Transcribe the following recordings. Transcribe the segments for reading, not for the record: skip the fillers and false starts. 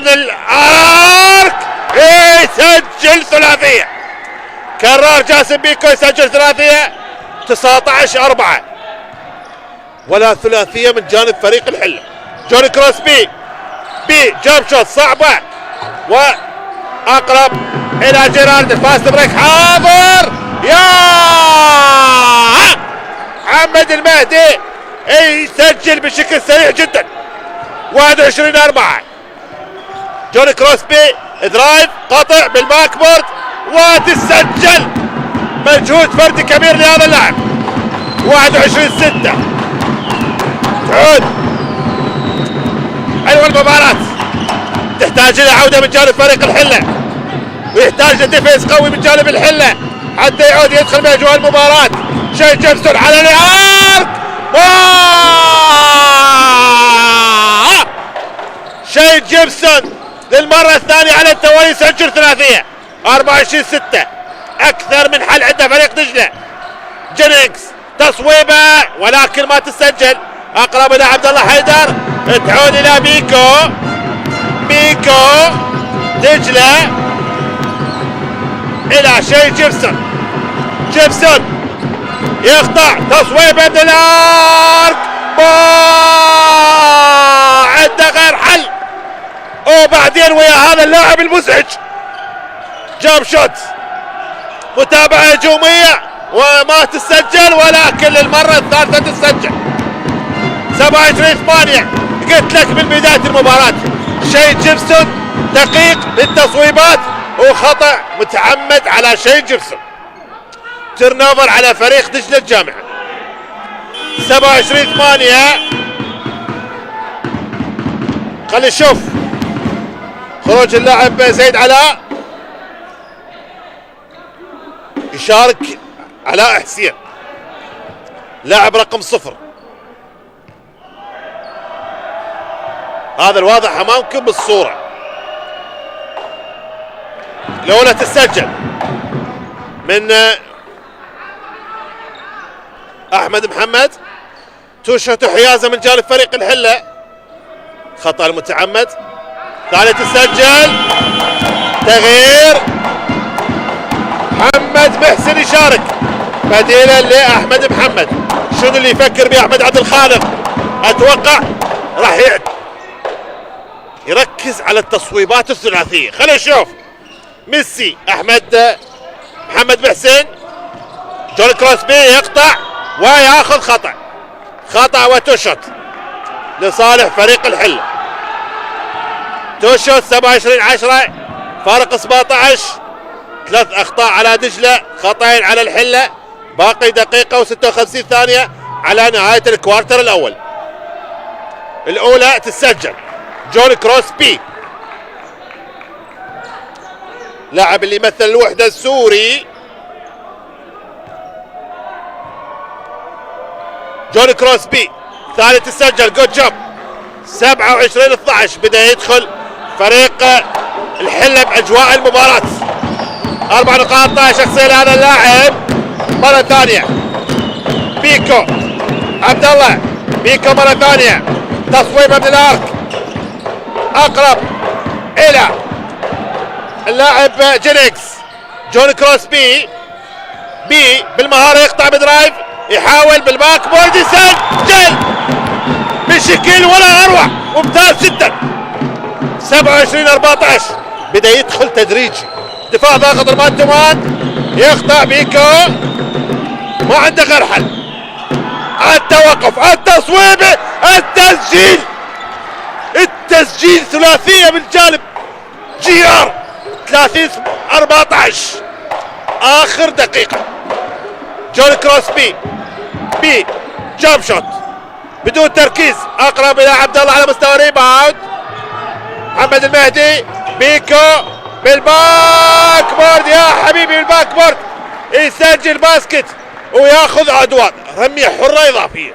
من الارك يسجل ثلاثيه. كرار جاسم بيكو يسجل ثلاثيه 19-4. ولا ثلاثيه من جانب فريق الحله. جوني كروس بي جاب شوت صعبه واقرب الى جيرارد. الفاست بريك حاضر يا محمد المهدي يسجل بشكل سريع جدا 21-4. جوني كروس بي درايف قطع بالباك بورد وتسجل. مجهود فردي كبير لهذا اللاعب 21-6. تعود حلوه المباراة، تحتاج الى عودة من جانب فريق الحلة ويحتاج لديفيس قوي من جانب الحلة حتى يعود يدخل باجواء المباراة. شي جيبسون على الارك شي جيبسون للمرة الثانية على التوالي يسجل ثلاثية 24-6. اكثر من حل عند فريق دجلة. جينينكس تصويبة ولكن ما تسجل. اقرب الى عبد الله حيدر، تعود الى بيكو دجلة الى شي جيبسون يقطع تصويبة من الارك عنده غير حل. وبعدين ويا هذا اللاعب المزعج جاب شوت متابعة هجومية وما تسجل، ولكن للمرة الثالثة تسجل 27-8. قلت لك من بداية المباراة شي جيبسون دقيق بالتصويبات وخطأ متعمد على شي جيبسون. تيرن اوفر على فريق دجلة الجامعة 27-8. خلينا نشوف خروج اللاعب زيد علاء. يشارك علاء حسين لاعب رقم 0. هذا الواضح امامكم بالصورة. الاولى تسجل من احمد محمد. توشة حيازة من جانب فريق الحلة، خطأ المتعمد. ثانية تسجل تغيير محمد محسن يشارك بديلا لاحمد محمد. شنو اللي يفكر به احمد عبد الخالق؟ اتوقع راح يركز على التصويبات الثلاثيه. خلينا نشوف ميسي محمد محسن. جون كروسبي يقطع وياخذ خطأ وتوشوت لصالح فريق الحله. توشوت 27-10 فارق 17. 3 اخطاء على دجله، خطأين على الحله. باقي دقيقه و56 ثانيه على نهايه الكوارتر الاول. الاولى تسجل جون كروسبي لاعب اللي يمثل الوحده السوري. جون كروسبي ثالث تسجل. جود جوب 27-12. بدا يدخل فريق الحله باجواء المباراه. 4 نقاط شخصيه لهذا اللاعب. مره ثانيه بيكو عبد الله. بيكو مره ثانيه تصويبه من الارك اقرب الى اللاعب جينيكس. جون كروسبي بالمهاره يقطع بدرايف، يحاول بالباك بورد يسجل بشكل ولا اروع. ممتاز جدا 27-14. بدا يدخل تدريجي. دفاع ضاغط المان تو مان. يقطع بيكو ما عنده غير حل. التوقف، التصويبه، التسجيل ثلاثيه من جانب جي ار 30-14 اخر دقيقه. جون كروسبي جامب شوت بدون تركيز اقرب الى عبد الله على مستوى ريباوند. محمد المهدي. بيكو بالباك بورد يا حبيبي بالباك بورد يسجل باسكت وياخذ عدوان. رميه حره اضافيه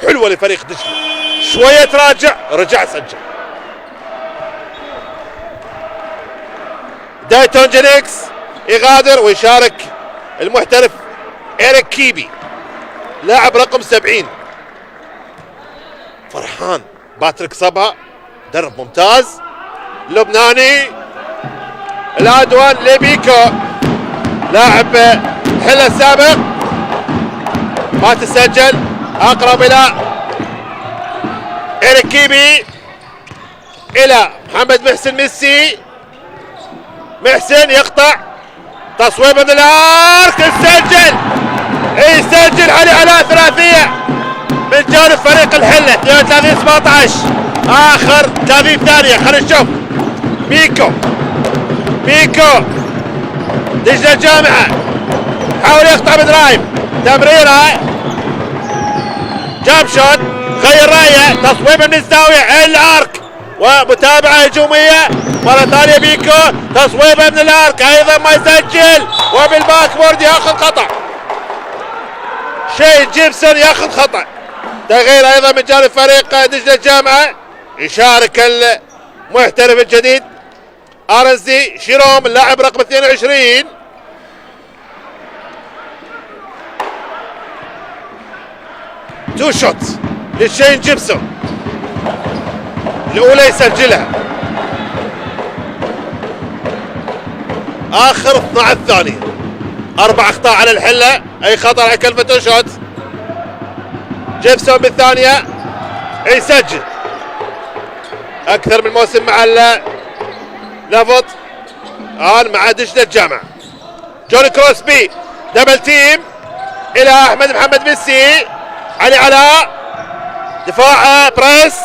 حلوه لفريق دجله. شويه رجع سجل. دايتون جينيكس يغادر ويشارك المحترف إيريك كيبي لاعب رقم 70. فرحان باتريك صبا، درب ممتاز. لبناني. العدوان لبيكو لاعب الحلة السابق، ما تسجل. اقرب الى إركيبي، الى محمد محسن ميسي. محسن يقطع، تصويبه من الارك، تسجل. يسجل علي علاء ثلاثية من جانب فريق الحلة. 32-17 اخر 30 ثانية. خلينا نشوف ميكو دجلة الجامعة حاول يقطع بدرايف، تمريرة، جاب شوت، غير رايه، تصويبه من الزاوية الارك، ومتابعة هجومية مرة ثانية. بيكو تصويبه من الارك ايضا ما يسجل، وبالباك بورد ياخذ خطأ. شيء جيبسون ياخذ خطأ. تغيير ايضا من جانب فريق دجلة الجامعة. يشارك المحترف الجديد ارزدي شيروم اللاعب رقم 22. تو شوت لشين جيبسون، الاولى يسجلها. اخر 12 ثانية، 4 اخطاء على الحلة، اي خطر على كلمة تو شوت. جيبسون بالثانية يسجل. اكثر من موسم مع لافوت، الان مع دجلة الجامعة. جوني كروسبي دبل تيم الى احمد محمد ميسي، علي علاء، دفاع بريس،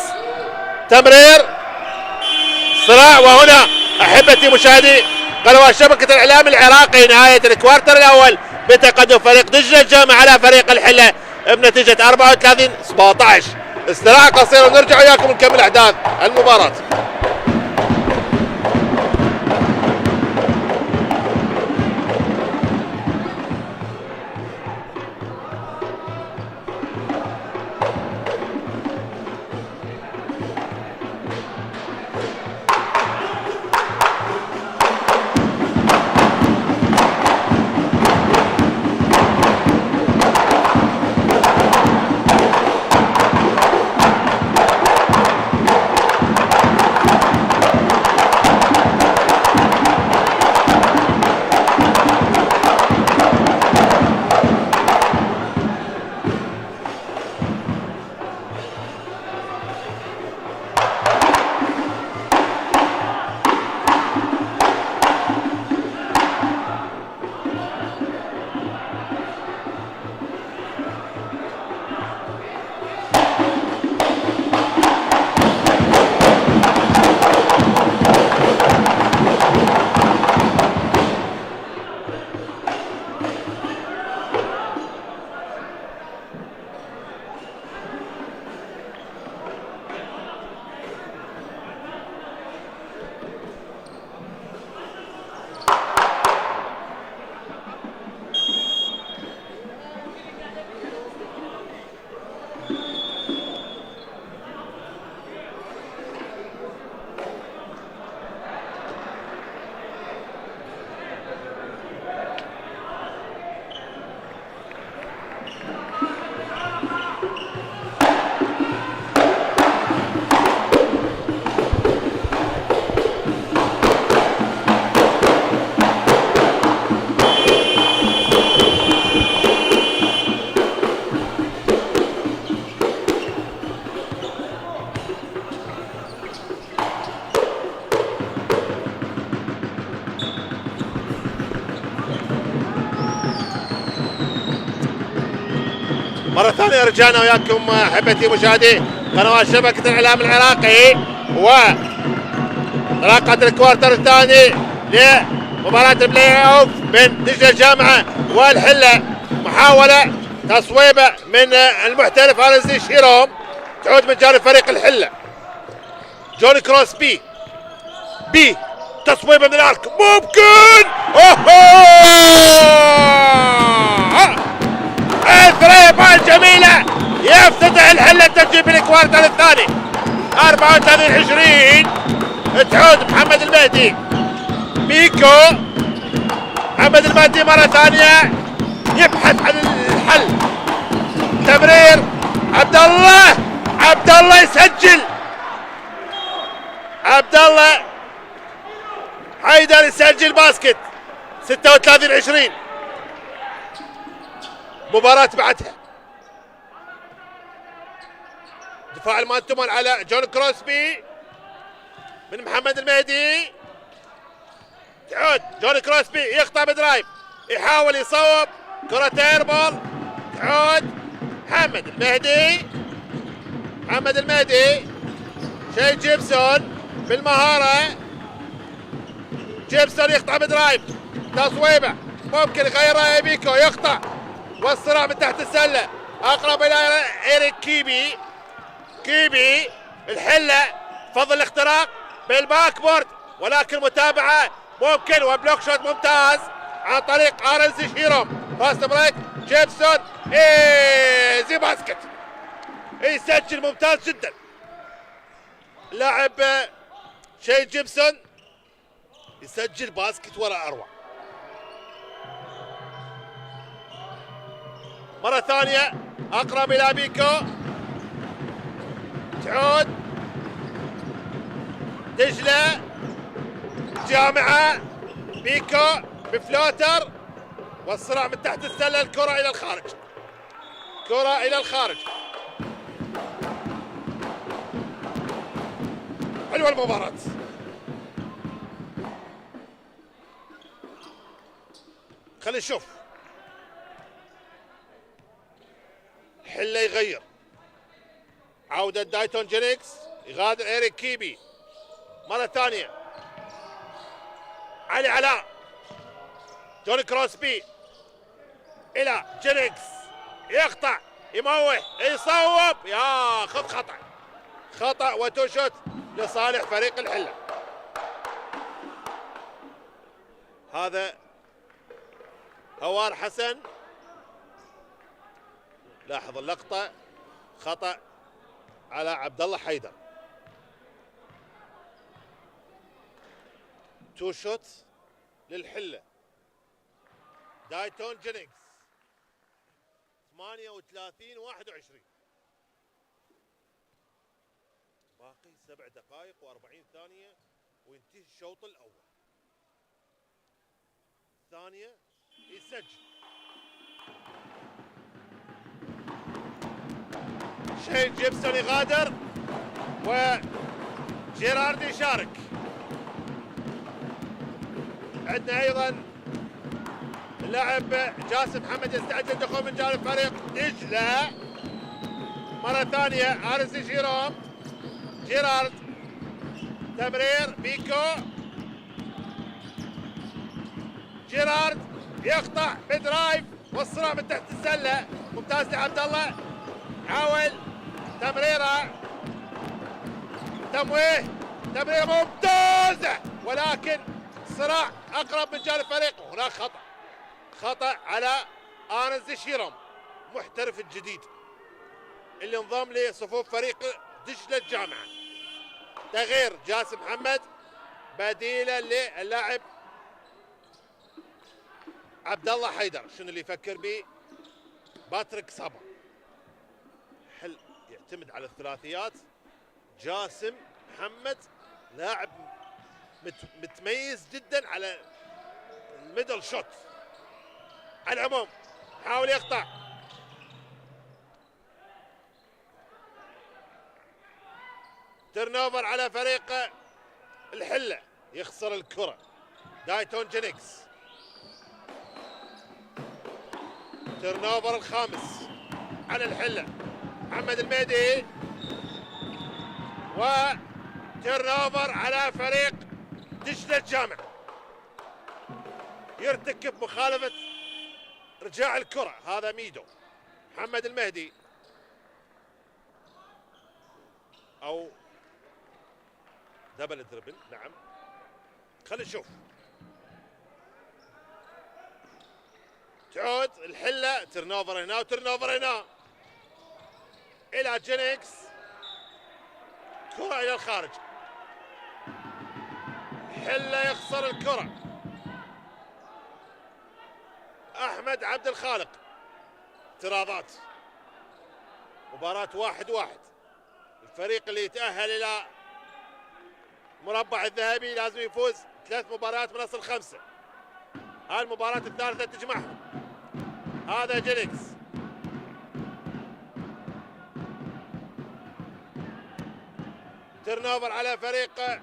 تمرير، صراع. وهنا احبتي مشاهدي قنوات شبكة الاعلام العراقي، نهاية الكوارتر الاول بتقدم فريق دجلة الجامعة على فريق الحلة بنتيجة 34-17. استراحة قصيرة ونرجع وياكم نكمل احداث المباراة. مرة ثانية رجعنا وياكم احبتي مشاهدي قنوات شبكة الاعلام العراقي، وانطلاقة الكوارتر الثاني لمباراة البلاي اوف بين دجلة الجامعة والحلة. محاولة تصويبة من المحترف ارزدي شيروم، تعود من جانب فريق الحلة. جوني كروس بي تصويبة من الارك، ممكن الثريبة الجميلة يفتتح الحلة التسجيل في الكوارتر الثاني. 34-20 تعود محمد المهدي. بيكو محمد المهدي مرة ثانية يبحث عن الحل، تمرير عبد الله يسجل. عبد الله حيدر يسجل باسكت. 36-20. مباراة بعدها دفاع المانتومان على جون كروسبي من محمد المهدي. تعود جون كروسبي يقطع بدرايف، يحاول يصوب كرة ايربول. تعود محمد المهدي شي جيبسون بالمهارة. جيبسون يقطع بدرايف، تصويبه ممكن يغيرها بيكو، يقطع والصراع من تحت السلة اقرب الى ايريك كيبي الحلة فضل الاختراق بالباك بورد، ولكن متابعة ممكن وبلوك شوت ممتاز عن طريق ارنسي شيروم. فاست بريك جيبسون زي باسكت، يسجل ممتاز جدا لاعب شي جيبسون، يسجل باسكت ولا اروع. مرة ثانية اقرب الى بيكو. تعود دجلة جامعة، بيكو بفلوتر والصراع من تحت السلة. الكرة الى الخارج، حلوة المباراة. خلينا نشوف حلة يغير، عودة دايتون جينيكس، يغادر ايريك كيبي. مرة ثانية علي علاء، جون كروسبي الى جينيكس، يقطع يموه يصوب، ياخذ خطأ وتو شوت لصالح فريق الحلة. هذا هوار حسن، لاحظ اللقطة، خطأ على عبد الله حيدر. تو شوت للحلة. دايتون جينيكس 38-21. باقي 7 دقائق و40 ثانية وينتهي الشوط الأول. ثانية يسجل شين جيبسون، يغادر وجيرارد يشارك. عندنا ايضا اللاعب جاسم محمد يستعد للدخول من جانب فريق دجلة. مرة ثانية ارسي جيرارد تمرير بيكو. جيرارد يقطع بدرايف والصراع من تحت السلة ممتاز لعبد الله. حاول تمريرة ممتازة، ولكن صراع اقرب من جانب فريقه. هناك خطأ على ارنز شيروم محترف الجديد اللي انضم لصفوف فريق دجلة الجامعة. تغيير جاسم محمد بديلا للاعب عبد الله حيدر. شنو اللي يفكر به؟ باتريك صبا. حل يعتمد على الثلاثيات. جاسم محمد لاعب متميز جدا على الميدل شوت. على العموم حاول يقطع، ترنوفر على فريق الحلة، يخسر الكرة. دايتون جينيكس ترنوفر الخامس على الحلة. محمد المهدي وترنوفر على فريق دجلة الجامعة، يرتكب مخالفة رجاع الكرة. هذا ميدو محمد المهدي او دبل دربل. نعم خلينا نشوف. تعود الحلة، ترنوفر هنا وترنوفر هنا الى جينيكس، كرة الى الخارج. حلة يخسر الكرة. احمد عبد الخالق. اعتراضات. مباراة 1-1. الفريق اللي يتأهل الى مربع الذهبي لازم يفوز 3 مباريات من اصل 5. هاي المباراة الثالثة تجمعهم. هذا جينكس، تيرنوفر على فريق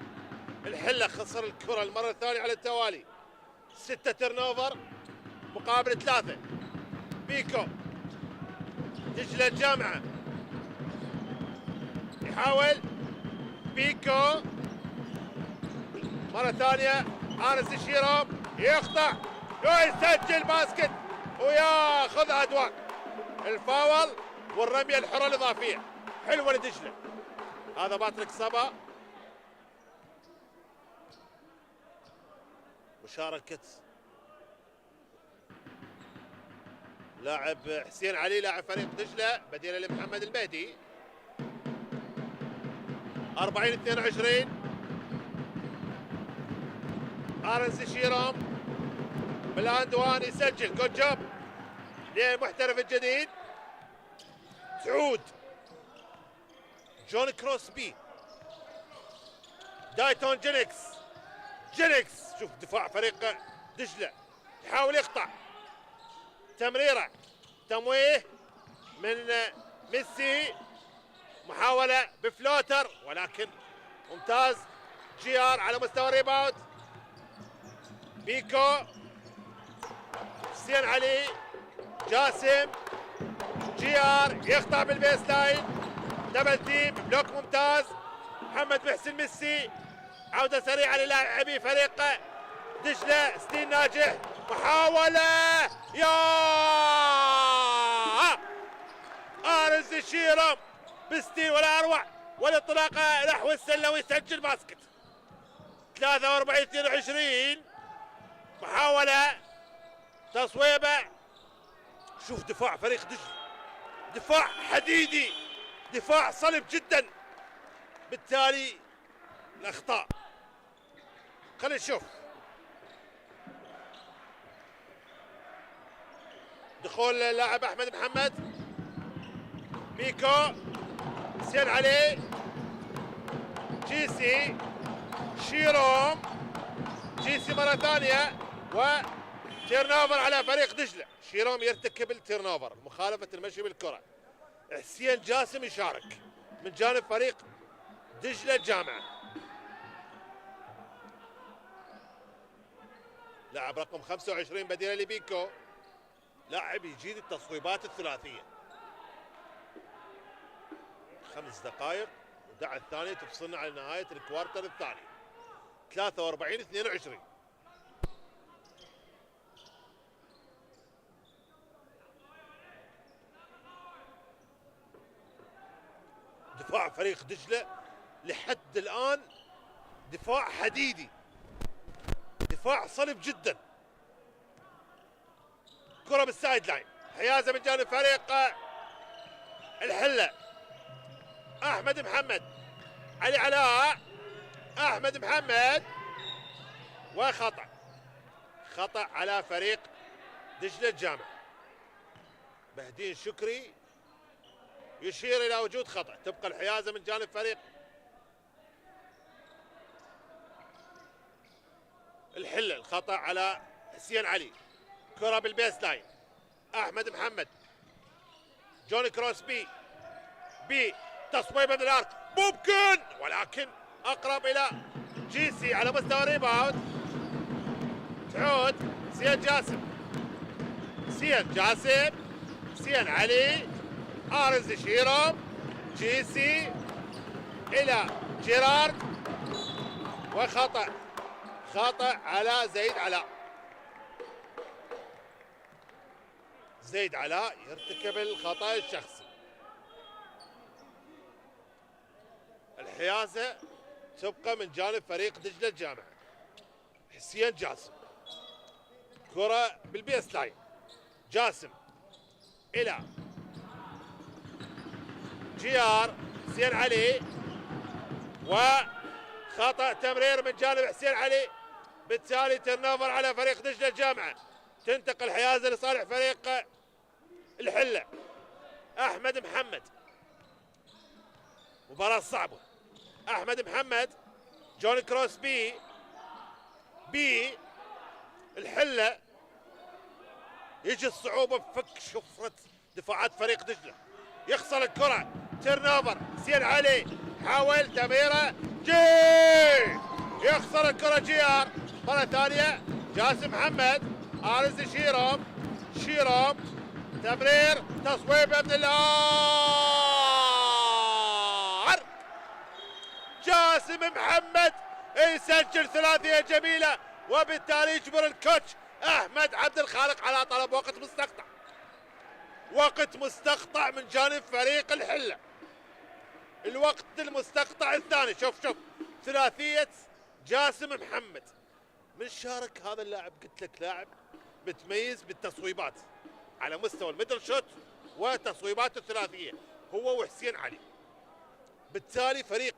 الحلة، خسر الكرة المرة الثانية على التوالي. 6 تيرنوفر مقابل 3. بيكو، دجلة الجامعة يحاول بيكو مرة ثانية. انس شيروم يقطع ويسجل باسكت وياخذ ادوار الفاول والرمية الحرة الإضافية. حلوة لدجلة. هذا باتريك صبا. مشاركة لاعب حسين علي لاعب فريق دجلة بديلا لمحمد المهدي. 40-22. ارنس شيروم بلاندوان يسجل. جود جوب للمحترف الجديد. تعود جون كروسبي. دايتون جينكس. شوف دفاع فريق دجلة يحاول يقطع. تمريرة، تمويه من ميسي، محاولة بفلوتر ولكن ممتاز. جي ار على مستوى الريباوند. بيكو، حسين علي، جاسم، جي ار يقطع بالبيس لاين. دبل تيم، بلوك ممتاز. محمد محسن ميسي، عودة سريعة للاعبي فريق دجلة. ستين ناجح، محاولة يا ارز شيرم بستين ولا اروع، والانطلاقة نحو السلة ويسجل باسكت. 43-22. محاولة تصويبة. شوف دفاع فريق دجلة، دفاع حديدي، دفاع صلب جدا، بالتالي الاخطاء. خلينا نشوف دخول اللاعب احمد محمد. بيكو، حسين علي، جيسي، شيروم، جيسي مرة ثانية، وتيرنوفر على فريق دجلة. شيروم يرتكب التيرنوفر، مخالفة المشي بالكرة. حسين جاسم يشارك من جانب فريق دجلة الجامعة. لاعب رقم 25 بديلا لبيكو، لاعب يجيد التصويبات الثلاثية. 5 دقائق ودع الثانية تفصلنا على نهاية الكوارتر الثاني. 43-22. دفاع فريق دجلة لحد الآن دفاع حديدي، دفاع صلب جدا. كرة بالسايد لاين، حيازة من جانب فريق الحلة. احمد محمد، علي علاء، احمد محمد، وخطأ. خطأ على فريق دجلة الجامعة. بهدين شكري يشير الى وجود خطأ. تبقى الحيازة من جانب فريق الحلة. الخطأ على حسين علي. كرة بالبيس لاين، احمد محمد، جون كروسبي، تصويبة من الارض ممكن، ولكن اقرب الى جيسي على مستوى الريباوند. تعود سيان جاسم، سيان علي، ارز شيروم، جيسي الى جيرارد، وخطأ. خطأ على زيد علاء يرتكب الخطأ الشخصي. الحيازة تبقى من جانب فريق دجلة الجامعة. حسين جاسم، كرة بالبيس لاين، جاسم إلى جي ار، حسين علي، وخطأ تمرير من جانب حسين علي. بالتالي ترنوفر على فريق دجلة الجامعة. تنتقل حيازة لصالح فريق الحلة. احمد محمد، مباراة صعبة. احمد محمد، جون كروسبي، بالحله يجي الصعوبه بفك شفره دفاعات فريق دجله. يخسر الكره، تيرن اوفر، حسين علي حاول تمريره، يخسر الكره جي ار مره ثانيه. جاسم محمد، ارز شيروم تمرير، تصويبه من الار. جاسم محمد يسجل ثلاثيه جميله، وبالتالي يجبر الكوتش احمد عبد الخالق على طلب وقت مستقطع من جانب فريق الحله. الوقت المستقطع الثاني. شوف ثلاثيه جاسم محمد. من شارك هذا اللاعب؟ قلت لك لاعب متميز بالتصويبات على مستوى الميدل شوت وتصويباته الثلاثيه هو وحسين علي. بالتالي فريق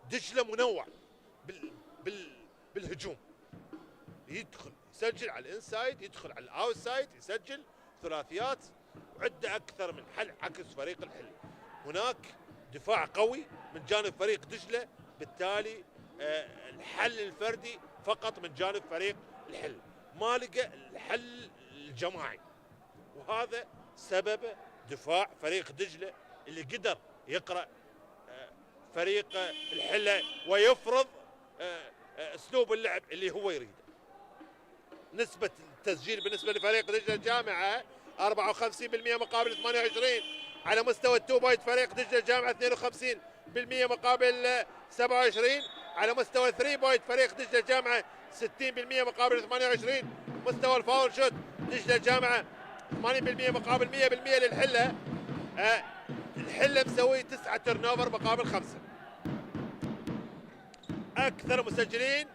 دجله منوع بالهجوم، يدخل يسجل على الانسايد، يدخل على الاوتسايد، يسجل ثلاثيات، وعده اكثر من حل عكس فريق الحل. هناك دفاع قوي من جانب فريق دجله، بالتالي الحل الفردي فقط من جانب فريق الحل، ما لقى الحل الجماعي، وهذا سبب دفاع فريق دجله اللي قدر يقرأ فريق الحله ويفرض اسلوب اللعب اللي هو يريده. نسبة التسجيل بالنسبة لفريق دجلة الجامعة 54% مقابل 28 على مستوى التو بوينت. فريق دجلة الجامعة 52% مقابل 27 على مستوى الثري بوينت. فريق دجلة الجامعة 60% مقابل 28. مستوى الفاول شوت دجلة الجامعة 80% مقابل 100% للحلة. الحلة مسوي 9 تيرن اوفر مقابل 5. أكثر مسجلين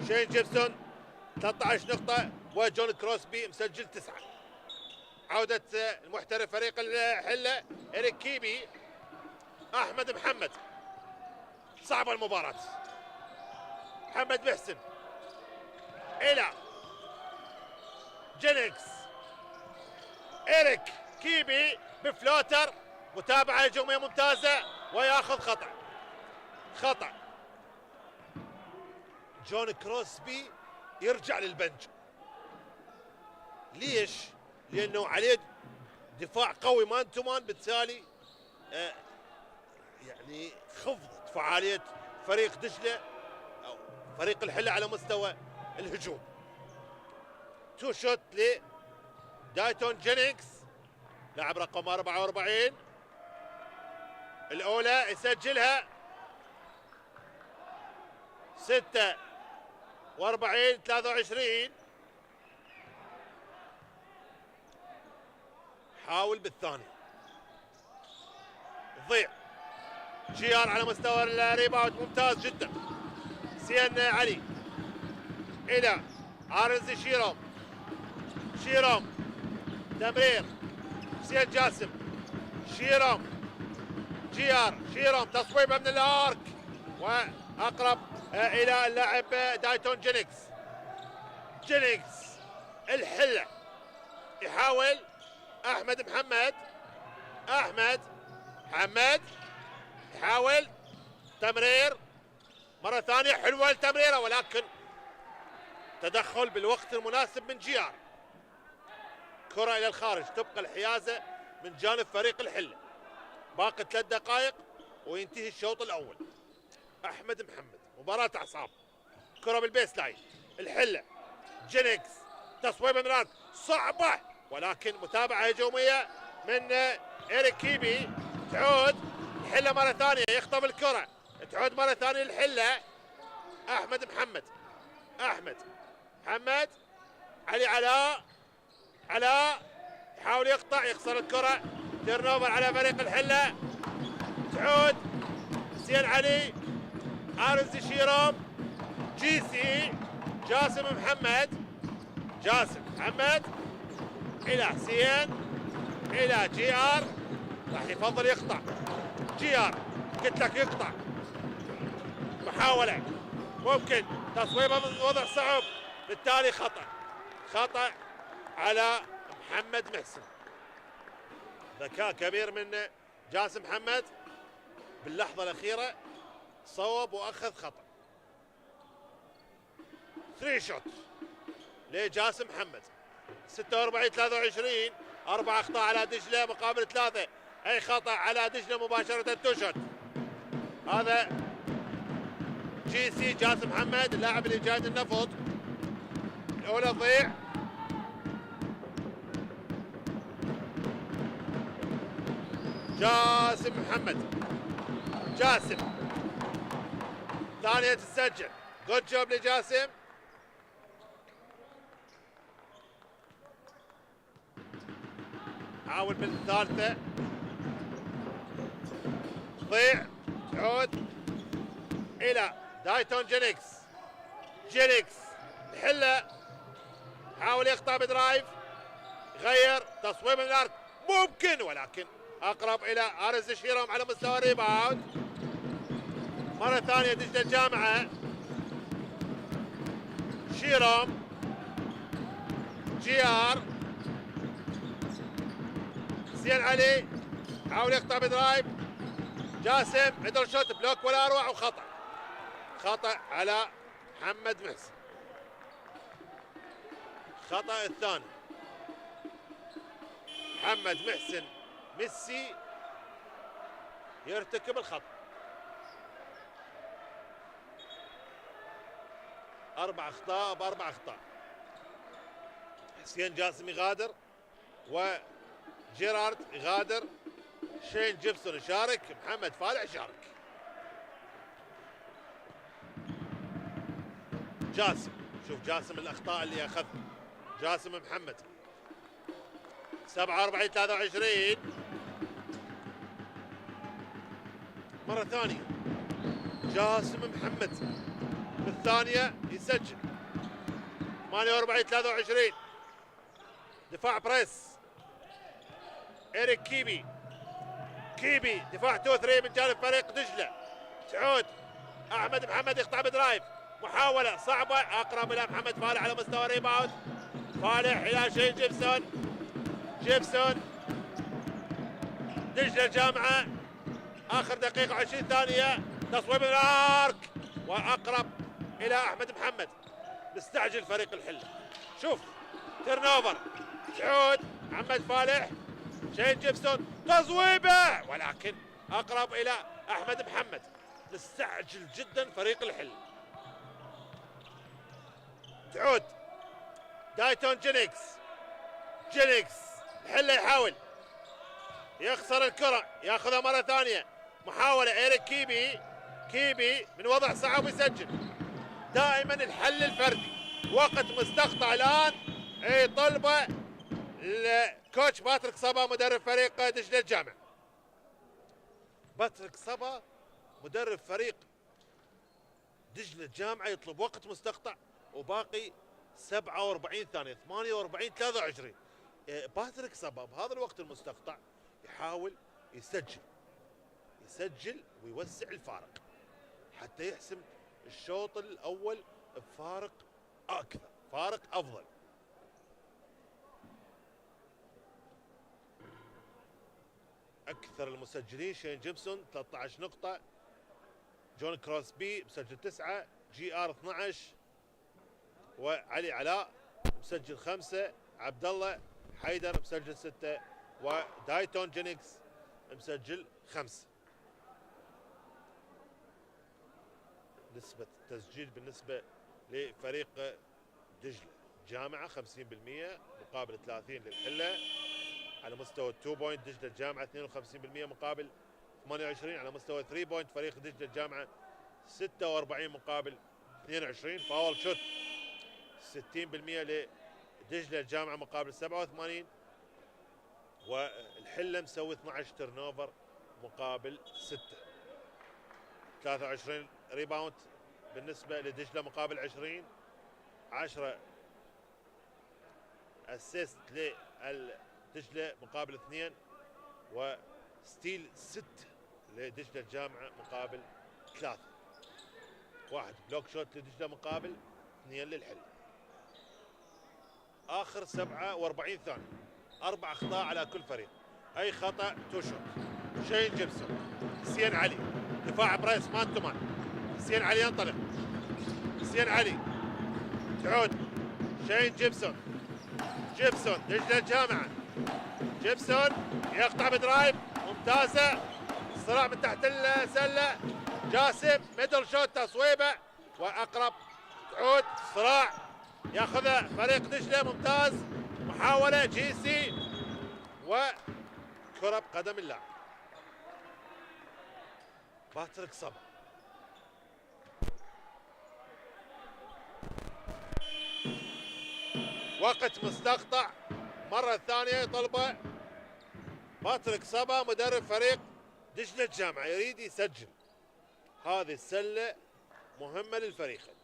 شين جيبسون 13 نقطة، وجون كروسبي مسجل 9. عودة المحترف فريق الحلة إريك كيبي. أحمد محمد، صعبة المباراة. محمد محسن إلى جينكس، إريك كيبي بفلوتر، متابعة هجومية ممتازة وياخذ خطأ. جون كروسبي يرجع للبنج. ليش؟ لأنه عليه دفاع قوي مان تو مان، بالتالي يعني خفضت فعالية فريق دجلة أو فريق الحلة على مستوى الهجوم. تو شوت لدايتون جينكس، لاعب رقم 44. الأولى يسجلها 46-23. حاول بالثاني، تضيع. جي ار على مستوى الريباوند ممتاز جدا. سين علي الى ارز شيروم تمرير، سين جاسم، شيروم تصويبه من الارك، واقرب الى اللاعب دايتون جينكس. الحله يحاول احمد محمد يحاول تمرير مره ثانيه، حلوه التمريره، ولكن تدخل بالوقت المناسب من جي ار. كره الى الخارج، تبقى الحيازه من جانب فريق الحله. باقي 3 دقائق وينتهي الشوط الاول. احمد محمد، مباراه اعصاب. كره بالبيس لاين، الحله جينكس، تصويبه من الارض صعبه، ولكن متابعه هجوميه من إريك كيبي. تعود الحله مره ثانيه، يخطف الكره، تعود مره ثانيه الحله. احمد محمد علي علاء يحاول يقطع، يخسر الكره. تيرن اوفر على فريق الحله. تعود حسين علي، ارز شيروم، جاسم محمد الى حسين الى جي ار. راح يفضل يقطع جي ار، قلت لك يقطع. محاولة ممكن تصويبه من وضع صعب، بالتالي خطأ على محمد محسن. ذكاء كبير من جاسم محمد، باللحظة الأخيرة صوب وأخذ خطأ. 3 شوت لجاسم محمد. 46 23. 4 اخطاء على دجله مقابل 3. اي خطا على دجله مباشره 2 شوت. هذا جي سي جاسم محمد اللاعب اللي جاي النفط. الاولى تضيع. جاسم محمد. جاسم. ثانية تسجل. جود جوب لجاسم. حاول بالثالثة. ضيع. تعود إلى دايتون جينيكس. جينيكس الحلة. حاول يقطع بدرايف. غير تصويب من الأرض ممكن ولكن أقرب إلى أرز شيروم على مستوى الريباوند. مرة ثانية دجلة الجامعة. شيروم. جي ار. حسين علي حاول يقطع بدرايف. جاسم ميدل شوت بلوك ولا اروع وخطأ. خطأ على محمد محسن. خطأ الثاني. محمد محسن ميسي يرتكب الخطأ. 4 اخطاء ب4 اخطاء. حسين جاسم يغادر وجيرارد يغادر. شين جيبسون يشارك. محمد فالح يشارك. جاسم. شوف جاسم الاخطاء اللي اخذها. جاسم محمد. 47 23. مرة ثانية جاسم محمد بالثانية يسجل. 48 23. دفاع بريس. إيريك كيبي. كيبي دفاع 2-3 من جانب فريق دجلة. تعود أحمد محمد يقطع بدرايف. محاولة صعبة أقرب إلى محمد فالح على مستوى ريباوند. فالح إلى شين جيبسون. جيبسون. دجلة الجامعة آخر دقيقة 20 ثانية. تصويب من الارك وأقرب إلى أحمد محمد. مستعجل فريق الحلة. شوف تيرن اوفر. تعود محمد فالح. شين جيبسون تصويبه ولكن أقرب إلى أحمد محمد. مستعجل جدا فريق الحلة. تعود دايتون جينيكس. جينيكس الحلة يحاول يخسر الكرة. ياخذها مرة ثانية. محاولة إيريك كيبي. كيبي من وضع صعب يسجل. دائما الحل الفردي. وقت مستقطع الآن. اي طلبة الكوتش باتريك صبا مدرب فريق دجلة الجامعة. باتريك صبا مدرب فريق دجلة الجامعة يطلب وقت مستقطع وباقي 47 ثانية. 48 23. باتريك صبا بهذا الوقت المستقطع يحاول يسجل ويوسع الفارق حتى يحسم الشوط الأول بفارق أكثر، فارق أفضل. أكثر المسجلين شين جيبسون 13 نقطة. جون كروسبي مسجل 9. جي ار 12. وعلي علاء مسجل 5. عبد الله حيدر مسجل 6. ودايتون جينيكس مسجل 5. نسبة التسجيل بالنسبة لفريق دجلة جامعة 50% مقابل 30 للحلة. على مستوى 2 بوينت دجلة الجامعة 52% مقابل 28. على مستوى 3 بوينت فريق دجلة الجامعة 46 مقابل 22. فاول شوت 60% لدجلة الجامعة مقابل 87. والحلة مسوي 12 تيرن اوفر مقابل 6. 23 ريباوند بالنسبة لدجلة مقابل 20. 10 اسيست لدجلة مقابل 2. وستيل 6 لدجلة الجامعة مقابل 3. 1 بلوك شوت لدجلة مقابل 2 للحل. آخر 47 ثانية. 4 أخطاء على كل فريق. أي خطأ تو شوت. شين جيبسون. حسين علي دفاع بريس مان تو مان. حسين علي ينطلق. حسين علي تعود شين جيبسون. جيبسون دجلة الجامعة. جيبسون يقطع بدرايف ممتازة. صراع من تحت السلة. جاسم ميدل شوت تصويبة واقرب. تعود صراع ياخذها فريق دجلة ممتاز. محاولة جيسي وكرة بقدم اللاعب باتريك صبا. وقت مستقطع مرة ثانية يطلبه باتريك صبا مدرب فريق دجلة الجامعة، يريد يسجل. هذه السلة مهمة للفريقين.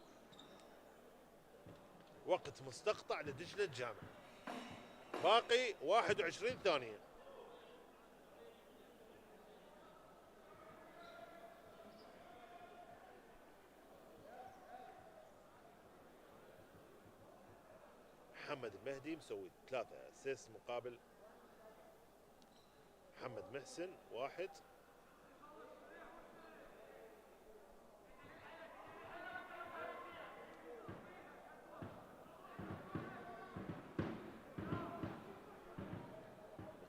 وقت مستقطع لدجلة الجامعة، باقي 21 ثانية. محمد المهدي مسوي 3 اسيست مقابل محمد محسن 1.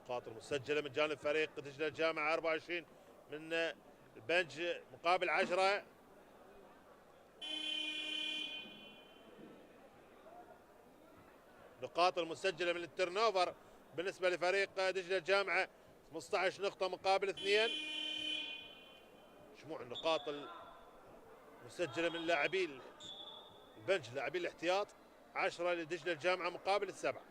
نقاط المسجلة من جانب فريق دجلة الجامعة 24 من البنج مقابل 10. نقاط المسجلة من التيرن اوفر بالنسبة لفريق دجلة الجامعة 15 نقطة مقابل 2. شموع النقاط المسجلة من لاعبين البنج لاعبين الاحتياط 10 لدجلة الجامعة مقابل 7.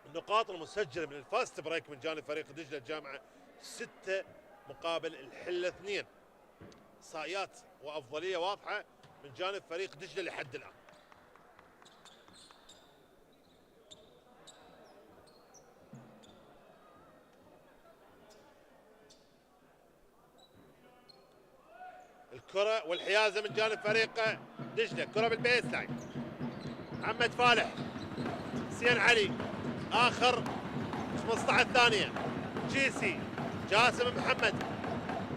النقاط المسجلة من الفاست بريك من جانب فريق دجلة الجامعة 6 مقابل الحلة 2. صايات وأفضلية واضحة من جانب فريق دجلة لحد الآن. الكرة والحيازة من جانب فريق دجلة. كرة بالبيس لاين. محمد فالح. حسين علي. آخر 15 ثانية. جيسي. جاسم محمد.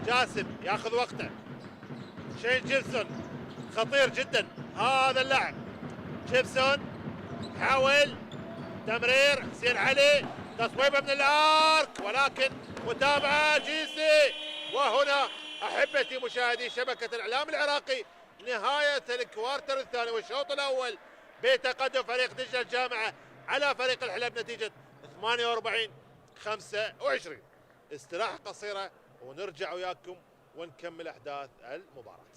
جاسم ياخذ وقته. شين جيبسون خطير جدا هذا اللاعب. جيبسون حاول تمرير. حسين علي تصويبه من الارك ولكن متابعة جيسي. وهنا احبتي مشاهدي شبكة الاعلام العراقي نهاية الكوارتر الثاني والشوط الاول بتقدم فريق دجلة الجامعة على فريق الحلب نتيجة 48-25. استراحة قصيرة ونرجع وياكم ونكمل احداث المباراة.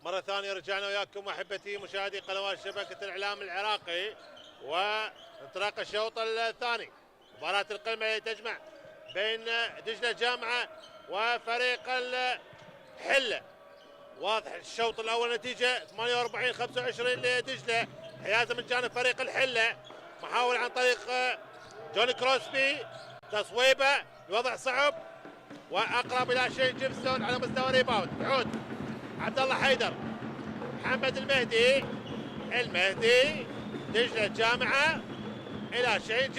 مرة ثانية رجعنا وياكم احبتي مشاهدي قنوات شبكة الاعلام العراقي، وانطلاق الشوط الثاني. مباراة القمة التي تجمع بين دجلة جامعة وفريق الحلة. واضح الشوط الاول نتيجة 48-25 لدجلة، حيازة من جانب فريق الحلة. محاولة عن طريق جوني كروسبي، تصويبة، الوضع صعب واقرب الى شين جيبسون على مستوى ريباوند. تعود عبد الله حيدر، محمد المهدي دجلة جامعة الى شين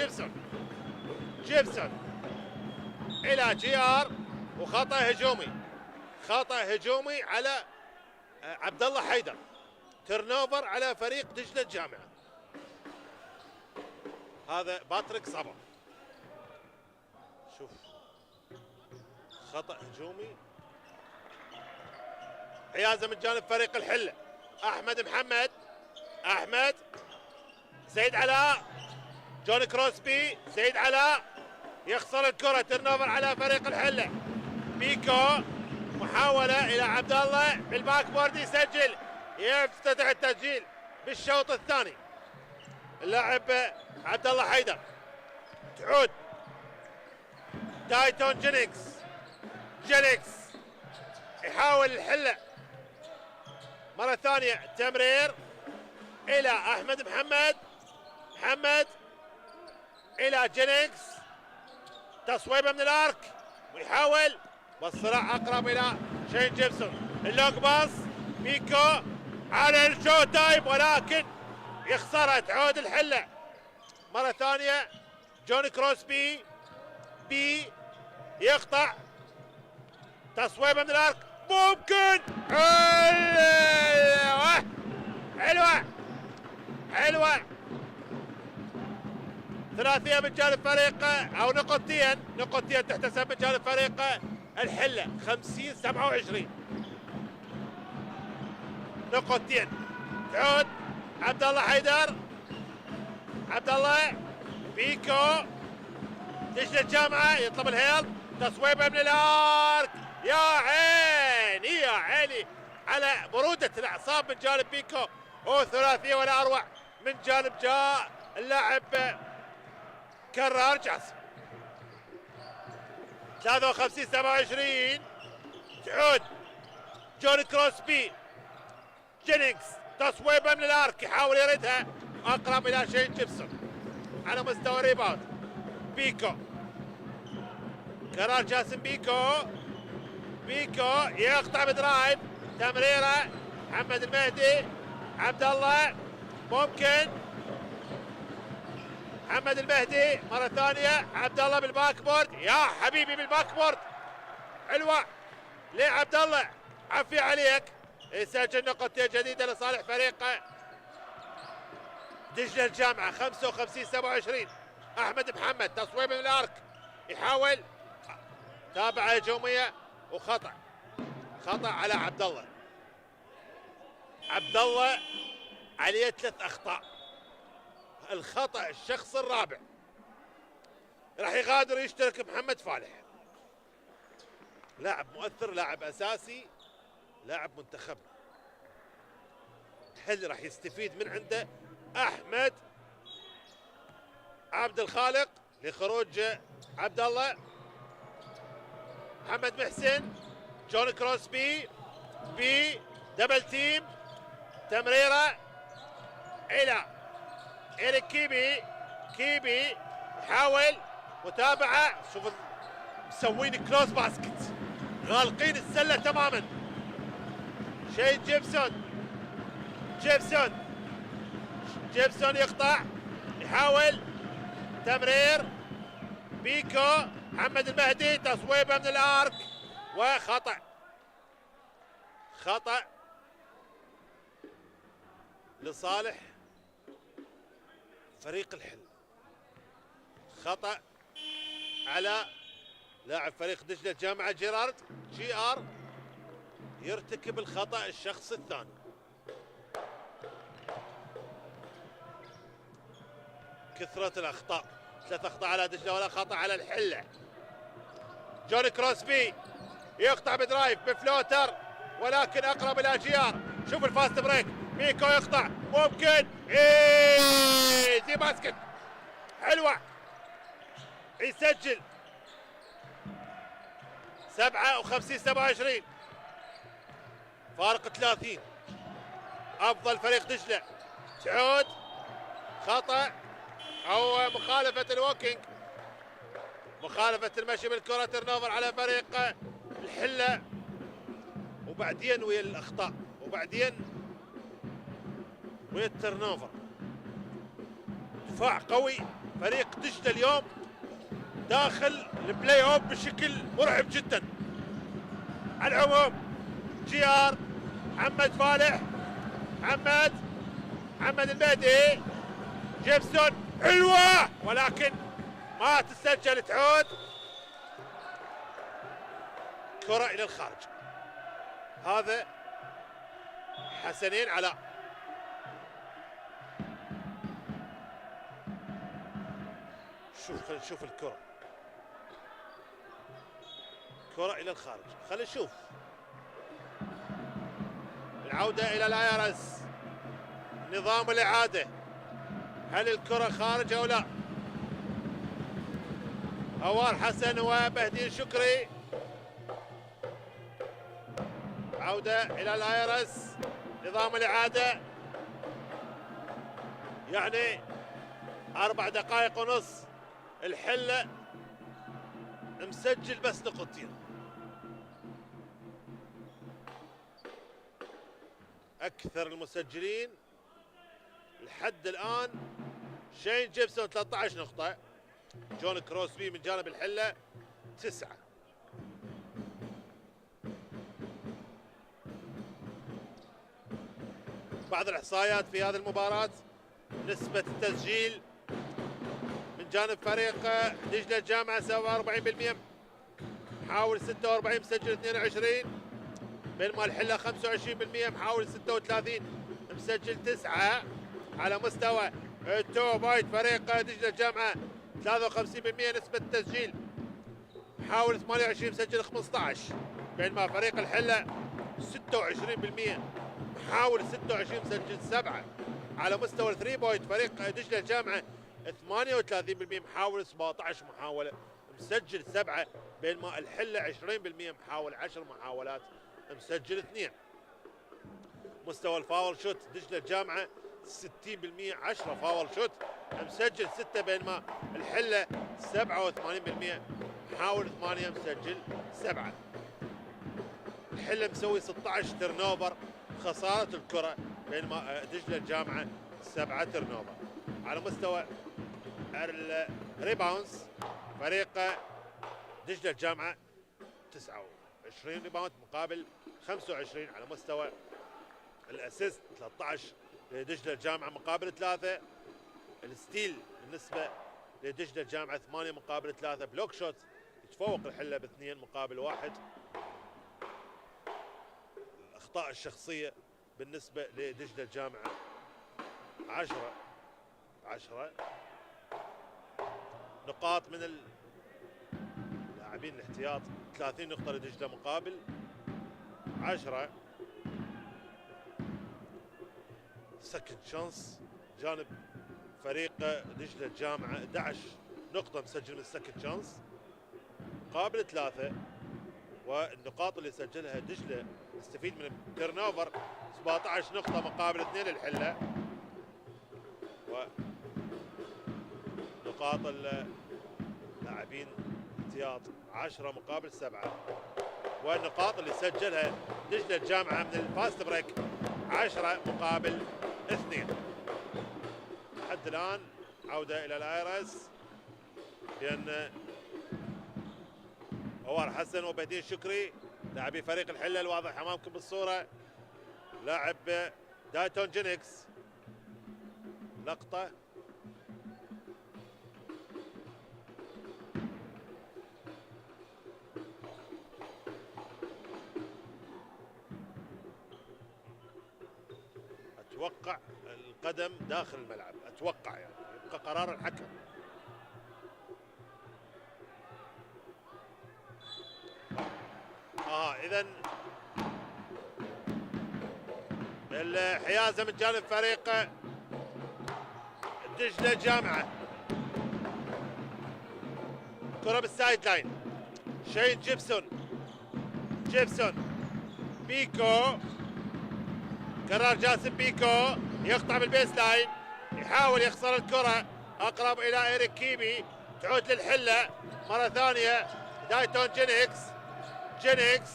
جيبسون الى جي ار، وخطأ هجومي على عبد الله حيدر. ترنوفر على فريق دجلة جامعة. هذا باتريك صبا. شوف خطأ هجومي، حيازة من جانب فريق الحلة. أحمد سيد علاء، جون كروسبي، سيد علاء يخسر الكرة. ترنوفر على فريق الحلة. بيكو محاولة إلى عبد الله بالباك بورد، يسجل، يفتتح التسجيل بالشوط الثاني اللاعب عبد الله حيدر. تعود تايتون جينيكس يحاول الحلة مرة ثانية. تمرير إلى أحمد محمد إلى جينيكس، تصويبة من الأرك ويحاول، والصراع أقرب إلى شين جيبسون. اللونج باص بيكو على الشو تايم ولكن يخسرها. تعود الحلة مرة ثانية. جون كروسبي يقطع، تصويبة من الأرك ممكن. حلوة ثلاثية من جانب فريق، أو نقطتين تحتسب من جانب فريق الحلة. 50-27 نقطتين. تعود عبد الله حيدر، بيكو دجلة الجامعة يطلب الهيل، تصويبة من الارك. يا عيني على برودة الاعصاب من جانب بيكو، ثلاثية ولا اروع من جانب جاء اللاعب كرار جاسم. 53-27. تعود جون كروسبي، جينيكس، تصويبة من الارك يحاول يردها اقرب الى شين جيبسون على مستوى ريباوند. بيكو كرار جاسم، بيكو يقطع بدرايف، تمريره محمد المهدي، عبد الله ممكن، محمد المهدي مرة ثانية، عبد الله بالباك بورد. يا حبيبي بالباك بورد حلوة لعبد الله، عافية عليك. يسجل نقطتين جديدة لصالح فريق دجلة الجامعة. 55-27. أحمد محمد، تصويب من الأرك يحاول، تابعة هجومية وخطأ على عبد الله عليه 3 أخطاء. الخطأ الشخص الرابع. راح يغادر يشترك محمد فالح، لاعب مؤثر، لاعب أساسي، لاعب منتخبنا. هل راح يستفيد من عنده أحمد عبد الخالق لخروج عبد الله. محمد محسن، جون كروسبي، دبل تيم، تمريره الى إيريك كيبي يحاول متابعه. شوف مسوين كلوز باسكت، غالقين السله تماما. شين جيبسون يقطع، يحاول تمرير. بيكو محمد المهدي، تصويبه من الارك وخطأ لصالح فريق الحل. خطأ على لاعب فريق دجلة الجامعة جي ار يرتكب الخطأ الشخص الثاني. كثرة الأخطاء، 3 أخطاء على دجلة ولا خطأ على الحلة. جون كروسبي يقطع بدرايف بفلوتر ولكن أقرب إلى جي ار. شوف الفاست بريك، ميكو يقطع ممكن، ايزي باسكت حلوة، يسجل 57-27 فارق 30. افضل فريق دجلة. تعود خطأ او مخالفة الووكينج، مخالفة المشي بالكرة، ترنوفر على فريق الحلة، وبعدين ويا الاخطاء، وبعدين ويا الترنوفر. دفاع قوي فريق دجلة اليوم، داخل البلاي اوف بشكل مرعب جدا. على العموم جي ار محمد فالح، محمد المهدي، جيبسون حلوة ولكن ما تسجل. تعود كرة الى الخارج. هذا حسنين علاء، خلينا نشوف الكرة، كرة الى الخارج، خلينا نشوف العودة الى الايرس، نظام الاعادة، هل الكرة خارج او لا؟ هوار حسن وبهدين شكري، عودة الى الايرس، نظام الاعادة، يعني 4 دقائق ونص، الحلة مسجل بس نقطتين. اكثر المسجلين لحد الان شين جيبسون 13 نقطة، جون كروسبي من جانب الحلة 9. بعض الاحصائيات في هذه المباراة، نسبة التسجيل من جانب فريق دجلة الجامعة 47%، محاول 46، مسجل 22، بينما الحلة 25%، محاول 36، مسجل 9. على مستوى التو بوينت فريق دجلة الجامعة 53% نسبة التسجيل، محاول 28، مسجل 15، بينما فريق الحلة 26%، محاول 26، مسجل 7. على مستوى الثري بوينت فريق دجلة الجامعة 38%، محاول 17 محاولة، مسجل 7، بينما الحلة 20%، محاول 10 محاولات، مسجل 2. مستوى الفاول شوت دجلة الجامعة 60%، 10 فاول شوت، مسجل 6، بينما الحلة 87%، محاول 8، مسجل 7. الحلة مسوي 16 ترنوفر، خسارة الكرة، بينما دجلة الجامعة 7 ترنوفر. على مستوى الريباونس فريق دجلة الجامعة 29 ريباوند مقابل 25. على مستوى الاسيست 13 لدجلة الجامعة مقابل 3. الستيل بالنسبة لدجلة الجامعة 8 مقابل 3. بلوك شوت يتفوق الحلة ب2 مقابل 1. الأخطاء الشخصية بالنسبة لدجلة الجامعة 10 نقاط من اللاعبين الاحتياط، 30 نقطة لدجلة مقابل 10. سكند شانس جانب فريق دجلة الجامعة 11 نقطة مسجل من السكند شانس مقابل 3. والنقاط اللي سجلها دجلة يستفيد من التيرن اوفر 17 نقطة مقابل 2 للحلة. ونقاط اللاعبين احتياط 10 مقابل 7. والنقاط اللي سجلها دجلة الجامعة من الفاست بريك 10 مقابل 2. لحد الآن عودة إلى الآيرس، لأن هوار حسن وبهدين شكري لاعبي فريق الحلة الواضح أمامكم بالصورة، لاعب دايتون جينكس، لقطة اتوقع القدم داخل الملعب، اتوقع يعني يبقى قرار الحكم. اذا الحيازه من جانب فريق دجله الجامعه. كره بالسايد لاين، شين جيبسون بيكو، قرار جاسم بيكو يقطع بالبيس لاين، يحاول يخسر الكره اقرب الى ايريك كيمي، تعود للحله مره ثانيه دايتون جينيكس.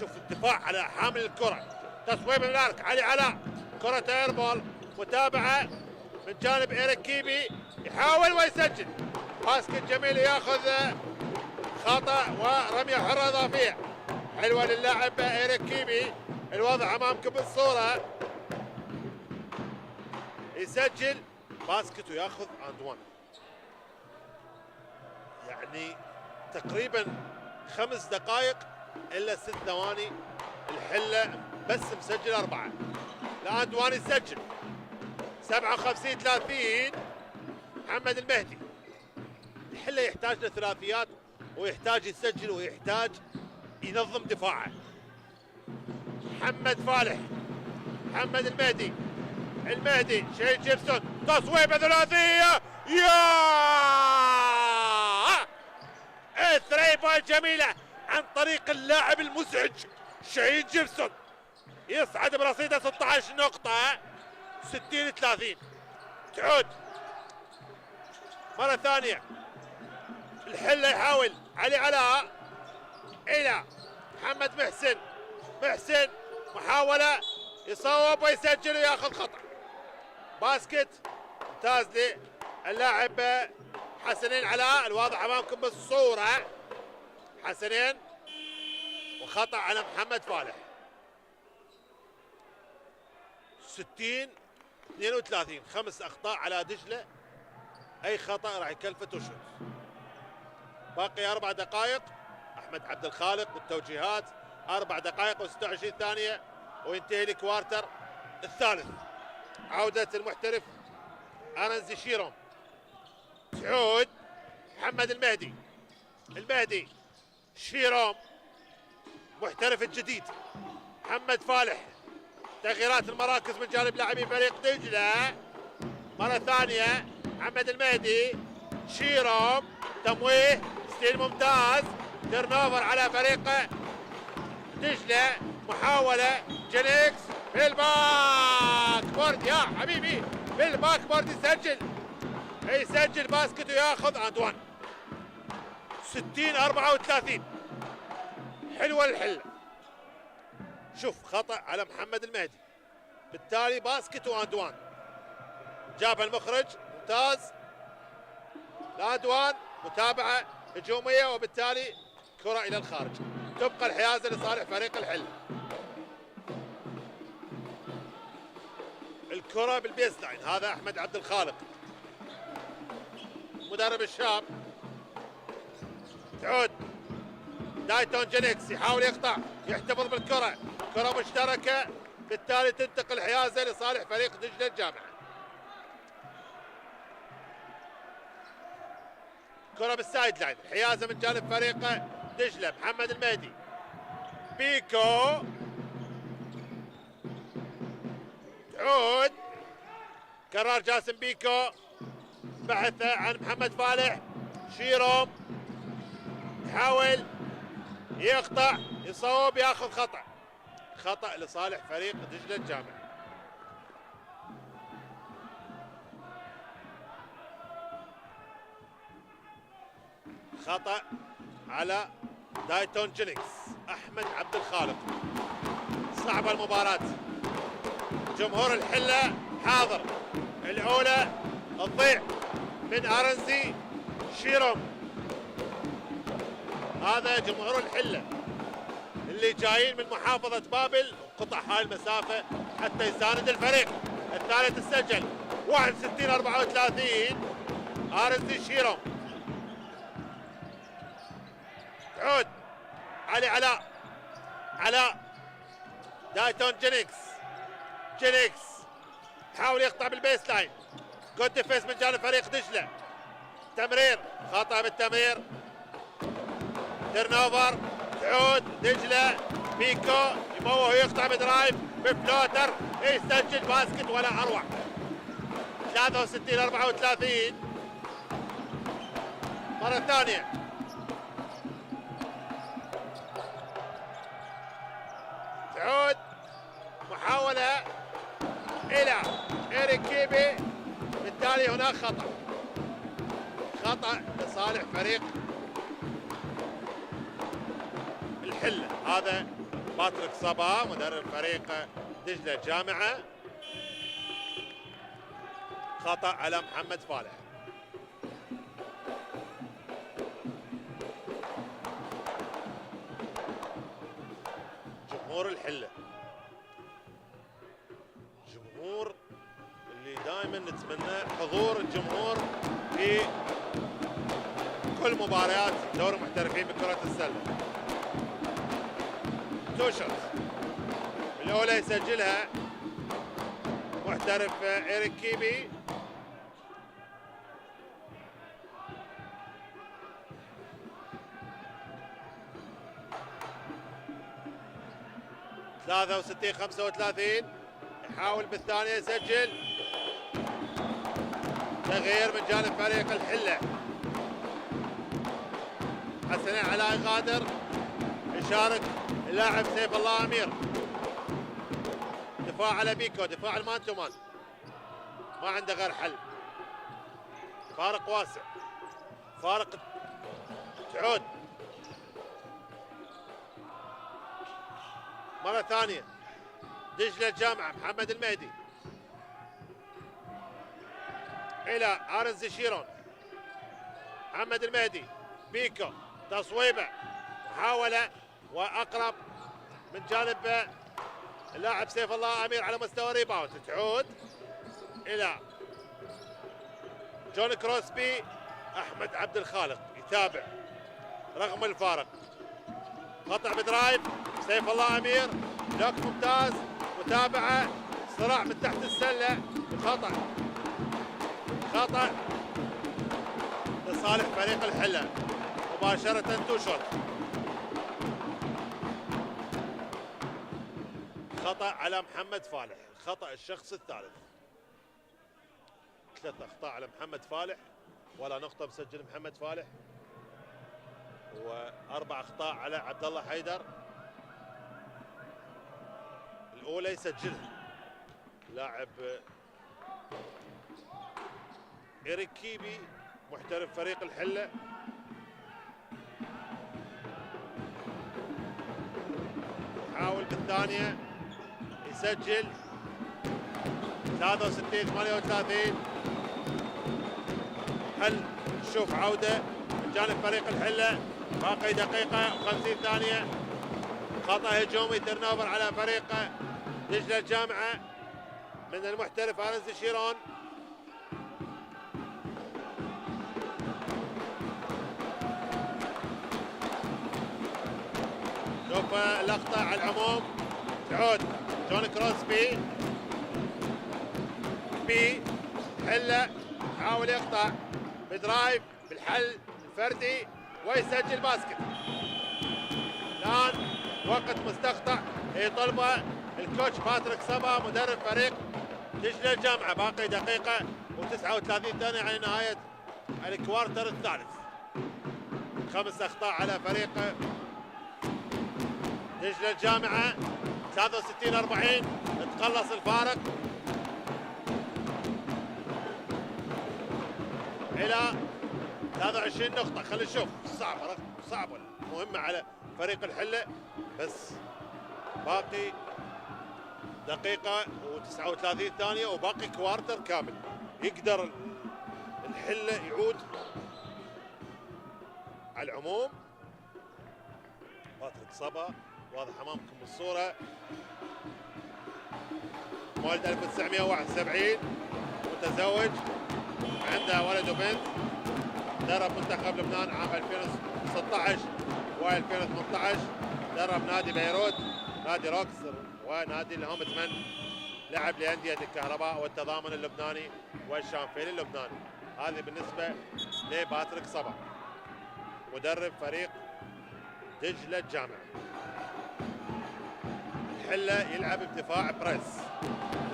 شوف الدفاع على حامل الكره، تصويب من الارك علي علاء، كره ايربول، متابعه من جانب ايريك كيمي، يحاول ويسجل. باسكت جميل ياخذ خطا ورميه حره اضافيه حلوه للاعب ايريك كيمي. الوضع امامكم بالصوره، يسجل باسكت وياخذ اند 1. يعني تقريبا 5 دقائق الا 6 ثواني، الحله بس مسجل 4. الاند 1 يسجل 57-30. محمد المهدي، الحله يحتاج لثلاثيات ويحتاج يسجل ويحتاج ينظم دفاعه. محمد فالح، محمد المهدي شين جيبسون، تصويبه ثلاثيه، يا 3 بوينت جميله عن طريق اللاعب المزعج شين جيبسون، يصعد برصيده 16 نقطه. 60-30. تعود مره ثانيه الحله، يحاول علي علاء الى محمد محسن، محاوله يصوب ويسجل وياخذ خطا. باسكت ممتاز للاعب حسنين علاء، الواضح امامكم بالصوره، حسنين، وخطا على محمد فالح. 60-32. 5 اخطاء على دجله، اي خطا راح يكلفه وشوت. باقي 4 دقائق. احمد عبد الخالق بالتوجيهات، 4 دقائق و26 ثانيه وينتهي الكوارتر الثالث. عوده المحترف ارنزي شيروم. تعود محمد المهدي شيروم، محترف الجديد. محمد فالح، تغييرات المراكز من جانب لاعبي فريق دجله. مره ثانيه محمد المهدي، شيروم، تمويه، ستيل ممتاز، تيرن اوفر على فريق دجله. محاوله جينيكس بالباك بورد، يا حبيبي بالباك بورد يسجل باسكت وياخذ اند 1. 60-34. حلوه الحله. شوف خطا على محمد المهدي، بالتالي باسكت واند 1. جاب المخرج ممتاز، الاند 1 متابعه هجوميه وبالتالي كره الى الخارج. تبقى الحيازه لصالح فريق الحله. الكره بالبيس لاين، هذا احمد عبد الخالق مدرب الشاب. تعود دايتون جينيكس، يحاول يقطع، يحتفظ بالكره، كره مشتركه، بالتالي تنتقل الحيازه لصالح فريق دجله الجامعه. كره بالسايد لاين، الحيازه من جانب فريق دجله. محمد المهدي، بيكو، تعود، قرار جاسم بيكو، بحث عن محمد فالح. شيروم يحاول يقطع، يصوب، ياخذ خطأ لصالح فريق دجله الجامعة. خطأ على دايتون جينيكس. احمد عبد الخالق. صعبة المباراة، جمهور الحلة حاضر. الاولى تضيع من ارنزي شيروم، هذا جمهور الحلة اللي جايين من محافظة بابل، قطع هاي المسافة حتى يساند الفريق. الثالث السجل 61-34. ارنزي شيروم. تعود علي علاء دايتون جينيكس يحاول يقطع بالبيس لاين. جود ديفيس من جانب فريق دجله. تمرير، خطأ بالتمرير، تيرن اوفر. تعود دجله، بيكو يموه ويقطع بدرايف، بفلوتر يسجل باسكت ولا اروع. 63-34. مرة ثانية تعود محاولة إلى إيريك كيبي، بالتالي هناك خطأ لصالح فريق الحلة. هذا باتريك صبا مدرب فريق دجلة الجامعة. خطأ على محمد فالح. جمهور الحلة، جمهور اللي دائما نتمنى حضور الجمهور في كل مباريات دوري المحترفين بكرة السلة. توشرت الأولى يسجلها محترف إيريك كيبي. ثلاثة 65-35. يحاول بالثانية يسجل. تغيير من جانب فريق الحلة. حسنين علاء غادر، يشارك اللاعب سيف الله امير. دفاع على بيكو، دفاع المان تو مان، ما عنده غير حل. فارق واسع، فارق. تعود مرة ثانية دجلة الجامعة. محمد المهدي إلى أرنز شيرون. محمد المهدي، بيكو، تصويبة، محاولة وأقرب من جانب اللاعب سيف الله أمير على مستوى ريباوند. تعود إلى جون كروسبي. أحمد عبد الخالق يتابع رغم الفارق. قطع بدرايف سيف الله امير، لوك ممتاز، متابعه، صراع من تحت السله. خطا لصالح فريق الحله مباشره. تو شوت، خطا على محمد فالح، خطا الشخص الثالث. 3 اخطاء على محمد فالح، ولا نقطه مسجل محمد فالح، و4 اخطاء على عبد الله حيدر. الاولى يسجلها لاعب إيريك كيبي محترف فريق الحله. يحاول بالثانيه يسجل. 63-38. هل نشوف عوده من جانب فريق الحله؟ باقي دقيقه و50 ثانيه. خطا هجومي، تيرن اوفر على فريق دجله الجامعه من المحترف أرنز شيرون. شوف اللقطه على العموم. تعود جون كروسبي، حله، حاول يقطع بدرايف بالحل الفردي ويسجل باسكت. الان وقت مستقطع يطلبه الكوتش باتريك صبا مدرب فريق دجله الجامعه. باقي دقيقه و39 ثانيه على نهايه الكوارتر الثالث. 5 اخطاء على فريق دجله الجامعه. 63-40. تقلص الفارق الى 23 نقطة. خلينا نشوف. صعبة مهمة على فريق الحلة، بس باقي دقيقة و39 ثانية وباقي كوارتر كامل. يقدر الحلة يعود. على العموم باتريك صبا واضح امامكم بالصورة، مولد 1971، متزوج، عنده ولد وبنت. درب منتخب لبنان عام 2016 و2018. درب نادي بيروت، نادي روكس، ونادي الهومتمن. لعب لأندية الكهرباء والتضامن اللبناني والشامفيل اللبناني. هذه بالنسبة لباتريك صبا مدرب فريق دجلة الجامعة. الحله يلعب بدفاع بريس،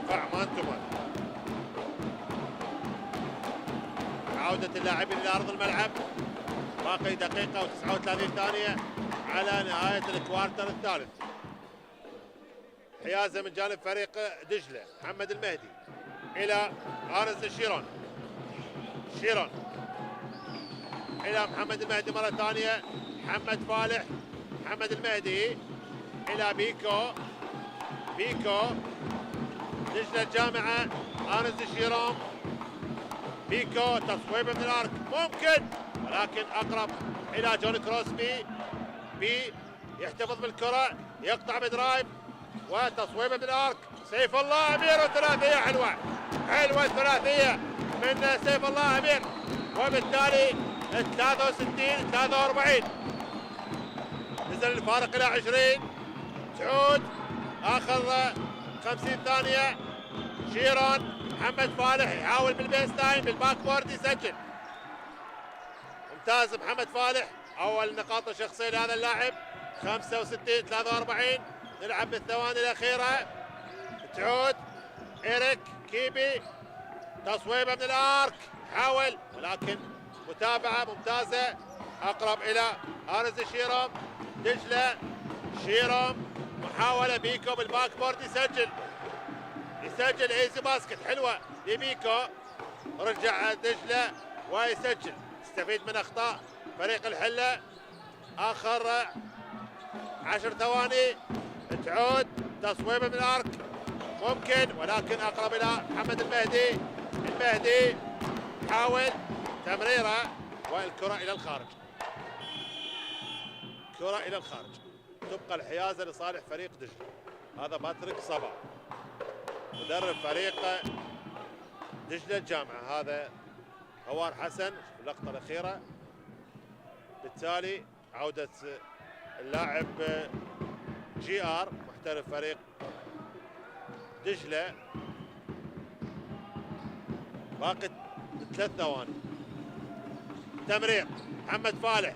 دفاع مان تو مان. عوده اللاعبين الى ارض الملعب، باقي دقيقه و39 ثانيه على نهايه الكوارتر الثالث. حيازه من جانب فريق دجله، محمد المهدي الى ارز شيرون، شيرون الى محمد المهدي مره ثانيه، محمد فالح، محمد المهدي الى بيكو، بيكو دجله الجامعه، ارز شيرون، بيكو تصويبه من الارك ممكن ولكن اقرب الى جون كروسبي، بي يحتفظ بالكره، يقطع بدرايف وتصويبه من الارك، سيف الله امير وثلاثيه حلوه، حلوه الثلاثيه من سيف الله امير، وبالتالي 63 43 نزل الفارق الى 20. سعود اخذ 50 ثانيه، شيرون، محمد فالح يحاول بالبيس لاين بالباك بورد يسجل. ممتاز محمد فالح، اول نقاط شخصيه لهذا اللاعب، 65 43. نلعب بالثواني الاخيره، تعود ايريك كيبي، تصويبه من الارك، حاول ولكن متابعه ممتازه، اقرب الى ارز شيروم، دجله، شيروم، محاوله بيكو بالباك بورد يسجل، يسجل ايزي باسكت حلوه لبيكو، رجع دجله ويسجل، يستفيد من اخطاء فريق الحله. اخر 10 ثواني، تعود تصويبه من الارك ممكن ولكن اقرب الى محمد المهدي، المهدي حاول تمريره والكره الى الخارج، كره الى الخارج، تبقى الحيازه لصالح فريق دجله. هذا باتريك صبا مدرب فريق دجله الجامعه، هذا هوار حسن في اللقطه الاخيره. بالتالي عوده اللاعب جي ار محترف فريق دجله، باقي 3 ثواني، تمرير محمد فالح،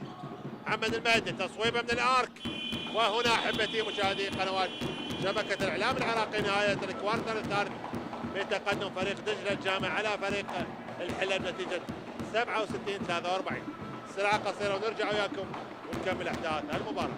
محمد المهدي تصويبه من الارك، وهنا احبتي مشاهدي قنوات شبكه الاعلام العراقي نهايه الكوارتر الثالث بتقدم فريق دجله الجامعه على فريق الحله بنتيجه 67 43. استراحه قصيره ونرجع وياكم ونكمل احداث المباراه.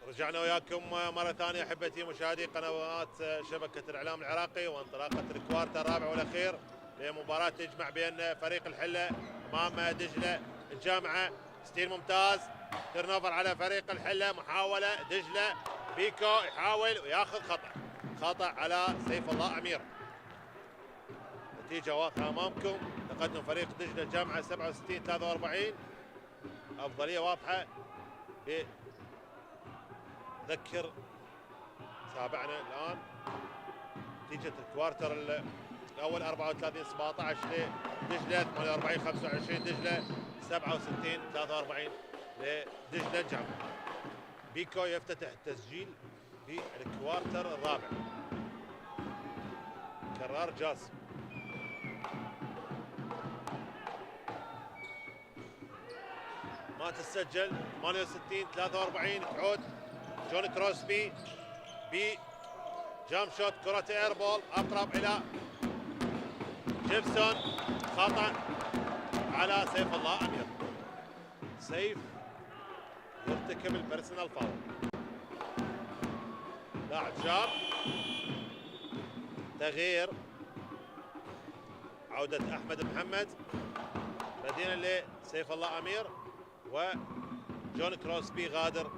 رجعنا وياكم مرة ثانية احبتي مشاهدي قنوات شبكة الاعلام العراقي، وانطلاقة الكوارتر الرابع والاخير لمباراة تجمع بين فريق الحلة امام دجلة الجامعة. ستيل ممتاز، تيرنوفر على فريق الحلة، محاولة دجلة، بيكو يحاول وياخذ خطأ، خطأ على سيف الله امير. نتيجة واضحة امامكم، تقدم فريق دجلة الجامعة 67 43، افضلية واضحة. ذكر تابعنا الان نتيجة الكوارتر الاول 34 17 لدجلة، 48 25 دجلة، 67 43 لدجلة الجامعة. بيكو يفتتح التسجيل في الكوارتر الرابع. كرار جاسم. ما تسجل 68 43. تعود جون كروسبي جام شوت، كرة ايربول اقرب الى جيبسون، خطأ على سيف الله امير. سيف يرتكب البيرسونال فاول. لاعب شاب، تغيير، عودة احمد محمد بديلا لسيف الله امير، وجون كروسبي غادر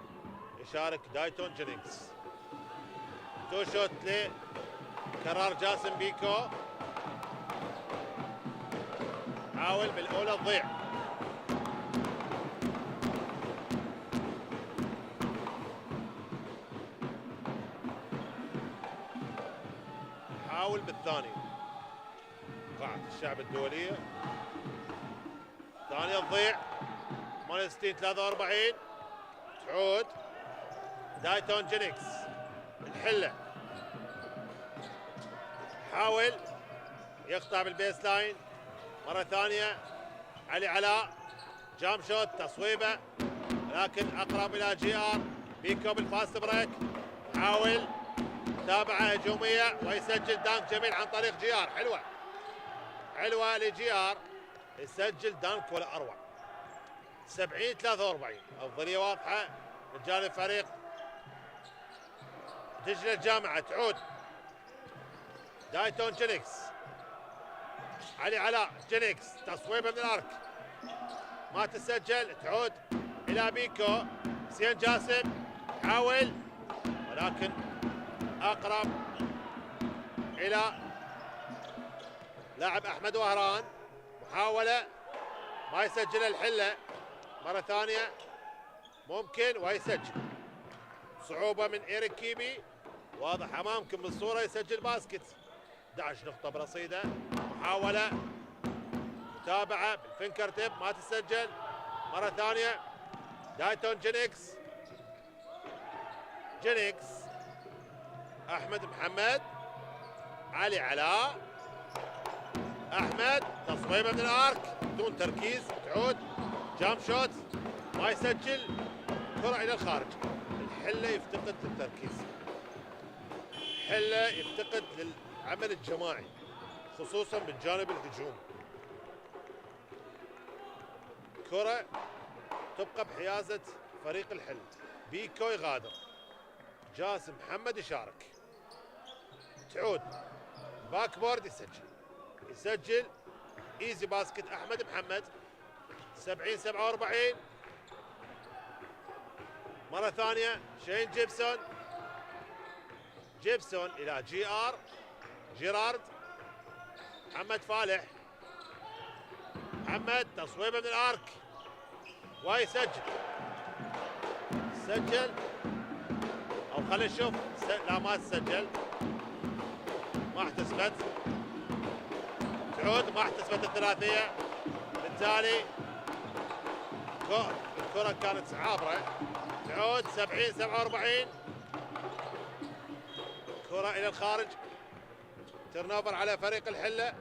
يشارك دايتون جينينغز. تو شوت لكرار جاسم بيكو، حاول بالاولى تضيع. حاول بالثاني. قاعة الشعب الدولية ثانية تضيع. 68 43. تعود دايتون جينينغز الحلة، حاول يقطع بالبيس لاين مرة ثانية. علي علاء جام شوت، تصويبة لكن اقرب الى جي ار. بيكو بالفاست بريك، حاول متابعة هجومية ويسجل دانك جميل عن طريق جي ار. حلوة لجي ار، يسجل دانك ولا اروع. 70 43. افضلية واضحة من جانب فريق دجلة الجامعة. تعود دايتون جينينغز، علي علاء جينينغز، تصويبه من الارك ما تسجل. تعود الى بيكو، حسين جاسم حاول ولكن اقرب الى لاعب احمد وهران. محاولة ما يسجل الحلة مرة ثانية، ممكن ويسجل. صعوبة من إيريك كيبي، واضح امامكم بالصورة، يسجل باسكت. 11 نقطة برصيده. محاولة متابعة بالفينكر تيب ما تسجل مرة ثانية. دايتون جينينغز، احمد محمد، علي علاء، احمد تصويبه من الارك بدون تركيز. تعود جام شوت ما يسجل، كرة الى الخارج. الحلة يفتقد للتركيز، الحلة يفتقد للعمل الجماعي خصوصا بالجانب الهجومي. كرة تبقى بحيازة فريق الحل. بيكو يغادر، جاسم محمد يشارك. تعود باك بورد، يسجل ايزي باسكت احمد محمد. 70 47. مرة ثانية شين جيبسون الى جي ار، جيرارد، محمد فالح، محمد تصويبه من الارك ويسجل. سجل او خلينا نشوف. لا ما تسجل، ما احتسبت. تعود ما احتسبت الثلاثية، بالتالي الكرة كانت عابرة. تعود 70 47. كرة الى الخارج، ترنوفر على فريق الحلة.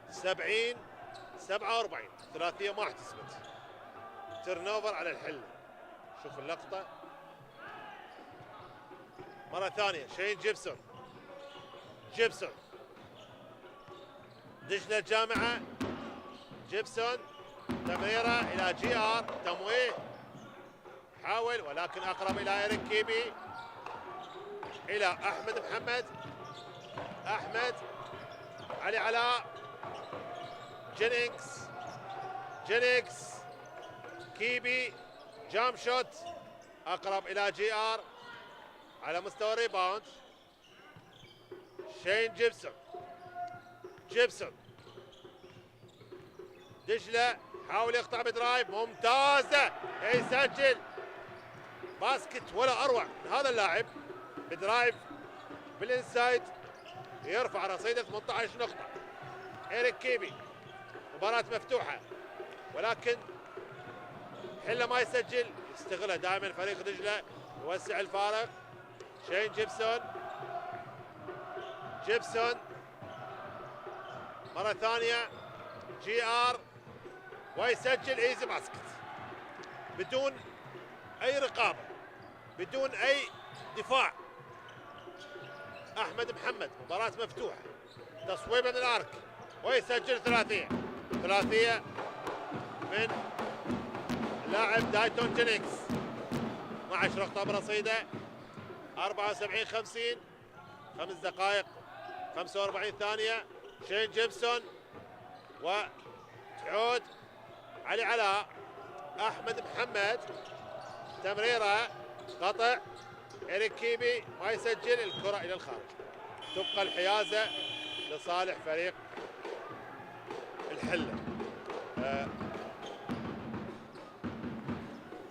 70 47. ثلاثية ما احتسبت، ترنوفر على الحلة. شوف اللقطة مرة ثانية. شين جيبسون دجلة الجامعة. جيبسون تمريرة الى جي ار، تمويه، حاول ولكن اقرب الى إيريك كيبي، الى احمد محمد، احمد، علي علاء، جينينغز، كيبي، جام شوت اقرب الى جي ار على مستوى الريباوند. شين جيبسون دجلة حاول يقطع بدرايف ممتازة، يسجل باسكت ولا اروع من هذا اللاعب. بدرايف بالانسايد يرفع رصيده 18 نقطة. إيريك كيبي، مباراة مفتوحة ولكن حلة ما يسجل، يستغلها دائما فريق دجلة، يوسع الفارق. شين جيبسون مرة ثانية، جي ار ويسجل ايزي باسكت بدون اي رقابة، بدون اي دفاع. احمد محمد مباراة مفتوحة، تصويبه من الارك ويسجل ثلاثية من لاعب دايتون جينينغز. 12 نقطة برصيده، 74 50، 5 دقائق 45 ثانية. شين جيبسون وتعود علي علاء، احمد محمد تمريره قطع، إريك كيبي ما يسجل، الكرة الى الخارج. تبقى الحيازة لصالح فريق الحلة.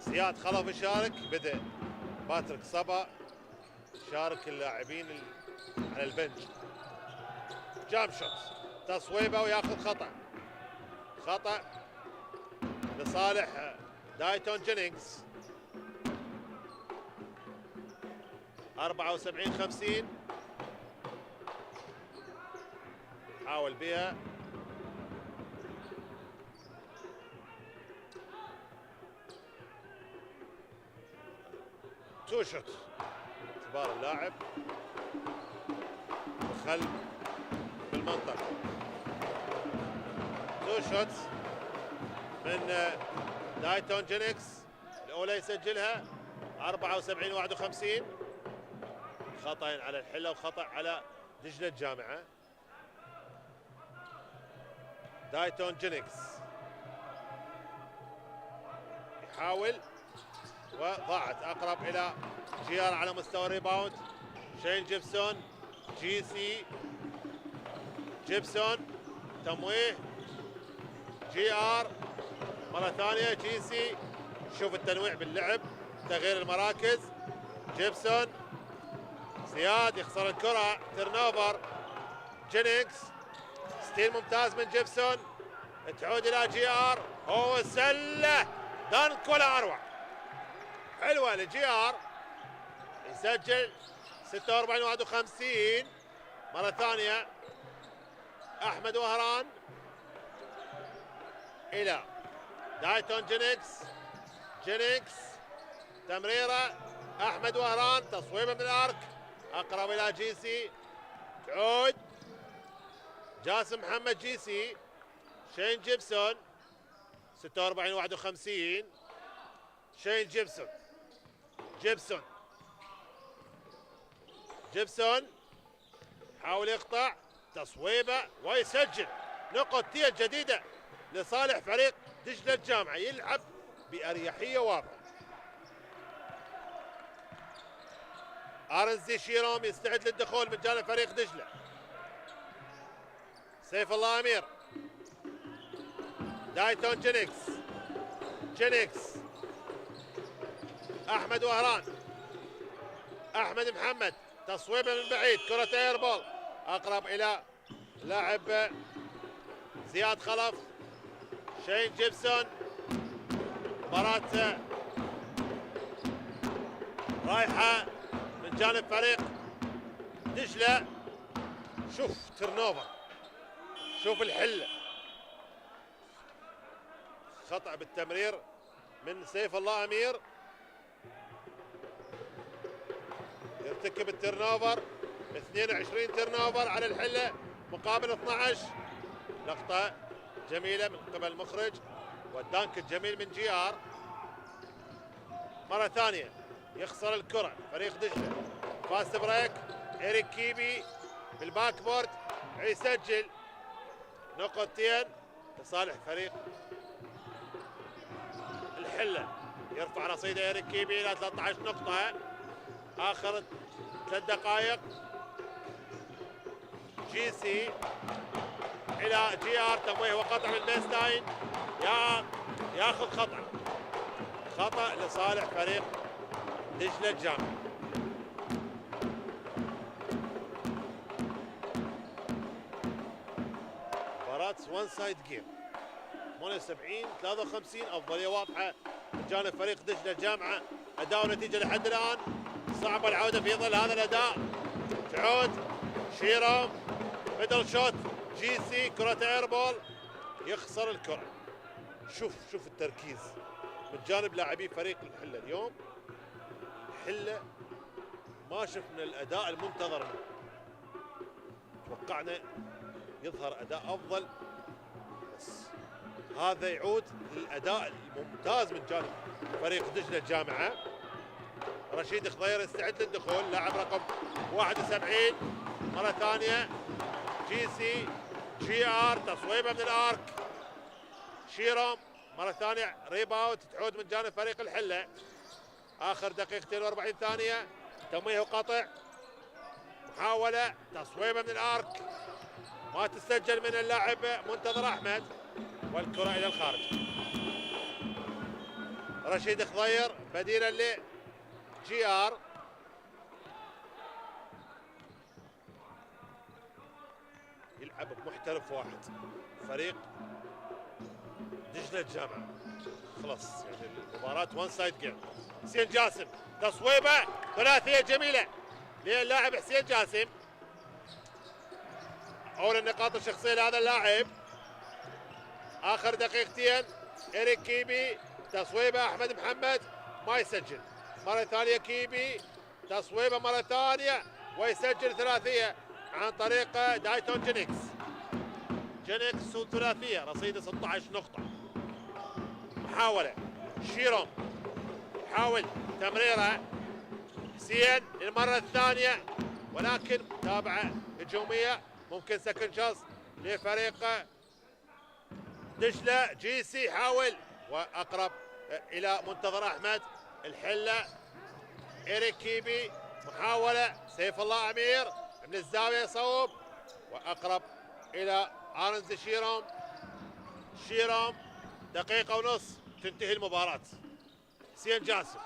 زياد خلف يشارك، بدأ باتريك صبا شارك اللاعبين على البنش. جام شوت، تصويبه وياخذ خطأ لصالح دايتون جينينغز. 74 50، حاول بها تو شوت، اعتبار اللاعب دخل بالمنطقة. تو شوت من دايتون جينينغز، الأولى يسجلها 74 51. خطأ على الحلة وخطأ على دجلة الجامعة. دايتون جينينغز يحاول وضاعت، اقرب الى جي ار على مستوى الريباوند. شين جيبسون، جي سي جيبسون تمويه، جي ار مرة ثانية، جي سي. شوف التنويع باللعب، تغيير المراكز. جيبسون، زياد يخسر الكرة، تيرن اوفر. جينينغز، ستيل ممتاز من جيبسون، تعود الى جي ار، هو سلة دنك ولا اروع. حلوة لجي ار، يسجل 46 51. مرة ثانية احمد وهران الى دايتون جينينغز تمريرة، احمد وهران تصويبه من الارك، اقرب الى جي سي. تعود جاسم محمد، جي سي. شين جيبسون 46 51. شين جيبسون حاول يقطع، تصويبه ويسجل. نقطتين جديدة لصالح فريق دجلة الجامعة، يلعب بأريحية واضحة. ارنزي شيروم يستعد للدخول من جانب فريق دجلة. سيف الله امير، دايتون جينينغز، احمد وهران، احمد محمد تصويبه من بعيد، كرة ايربول، اقرب الى لاعب زياد خلف. شين جيبسون، مباراة رايحة من جانب فريق دجلة. شوف ترنوفر، شوف الحلة، خطأ بالتمرير من سيف الله امير، يرتكب الترنوفر. 22 ترنوفر على الحلة مقابل 12. لقطة جميلة من قبل المخرج، والدانك الجميل من جي ار. مرة ثانية يخسر الكرة فريق دجلة. فاست بريك، إريك كيبي بالباك بورد يسجل. نقطتين لصالح فريق الحلة. يرفع رصيده إريك كيبي إلى 13 نقطة، آخر 3 دقائق. جي سي إلى جي ار، تمويه وقطع من البيس لاين، ياخذ خطأ لصالح فريق دجلة الجامعة. مباراة وان سايد جيم، 78 53، افضلية واضحة من جانب فريق دجلة الجامعة. اداء ونتيجة لحد الان صعبة العودة في ظل هذا الاداء. تعود شيرام ميدل شوت، جي سي كرة ايربول، يخسر الكرة. شوف التركيز من جانب لاعبي فريق الحلة اليوم. الحلة ما شفنا الاداء المنتظر منه، توقعنا يظهر اداء افضل، بس هذا يعود للاداء الممتاز من جانب فريق دجلة الجامعة. رشيد خضير يستعد للدخول، لاعب رقم 71 مرة ثانية. جي سي جي ار، تصويبه من الارك. شيرام مرة ثانية، ريباوت تعود من جانب فريق الحلة. اخر دقيقتين و40 ثانية، تمويه وقطع، محاولة تصويبه من الارك، ما تسجل من اللاعب منتظر احمد، والكرة الى الخارج. رشيد خضير بديلا ل جي ار. يلعب بمحترف واحد فريق دجلة الجامعة، خلاص يعني المباراة وان سايد جيم. حسين جاسم تصويبه ثلاثية جميلة للاعب حسين جاسم، أول النقاط الشخصية لهذا اللاعب. آخر دقيقتين، إيريك كيبي تصويبه، أحمد محمد ما يسجل. مرة ثانية كيبي تصويبه مرة ثانية ويسجل ثلاثية عن طريق دايتون جينيكس. جينيكس ثلاثية، رصيده 16 نقطة. محاولة شيروم يحاول تمريره، حسين للمرة الثانية، ولكن متابعة هجومية، ممكن سكند شانس لفريق دجلة. جي سي يحاول وأقرب إلى منتظر أحمد. الحلة إيريك كيبي، محاولة سيف الله أمير من الزاوية يصوب، وأقرب إلى آرنز شيروم. شيروم دقيقة ونص تنتهي المباراة. حسين جاسم،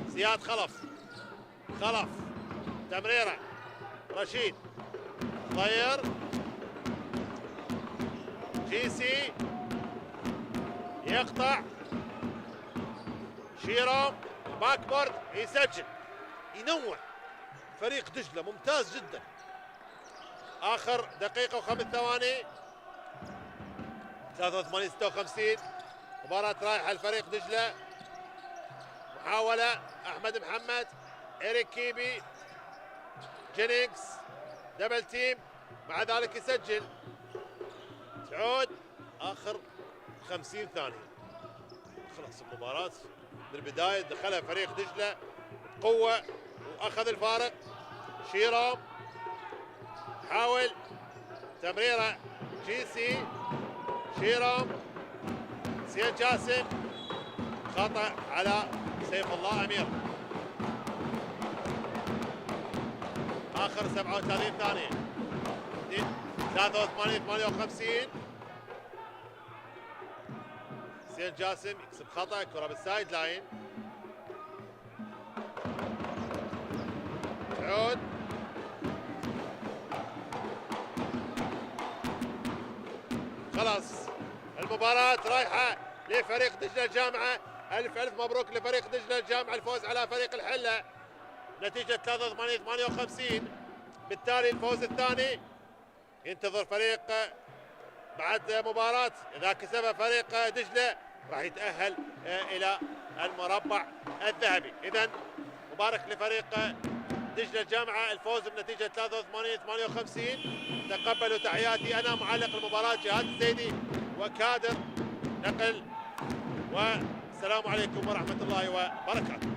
زياد خلف تمريرة، رشيد ضير، جي سي يقطع، شيروم باكبورد يسجل، ينوع فريق دجلة ممتاز جدا. آخر دقيقة و5 ثواني، 83-56، مباراة رايحة لفريق دجلة. محاولة أحمد محمد، إيريك كيبي، جينيكس دبل تيم، مع ذلك يسجل. تعود آخر 50 ثانية، خلاص المباراة من البداية دخلها فريق دجلة بقوة وأخذ الفارق. شيروم حاول تمريرة، جي سي، شيروم، حسين جاسم، خطأ على سيف الله أمير. آخر 37 ثانية، 83-58، حسين جاسم يكسب خطأ، كرة بالسايد لاين، تعود خلاص المباراة رايحة لفريق دجلة الجامعة. ألف مبروك لفريق دجلة الجامعة الفوز على فريق الحلة نتيجة 83-58. بالتالي الفوز الثاني ينتظر فريق بعد مباراة، إذا كسب فريق دجلة راح يتأهل إلى المربع الذهبي. إذن مبارك لفريق دجلة الجامعة الفوز بنتيجة 83-58. تقبلوا تحياتي، أنا معلق المباراة جهاد الزيدي وكادر نقل، والسلام عليكم ورحمة الله وبركاته.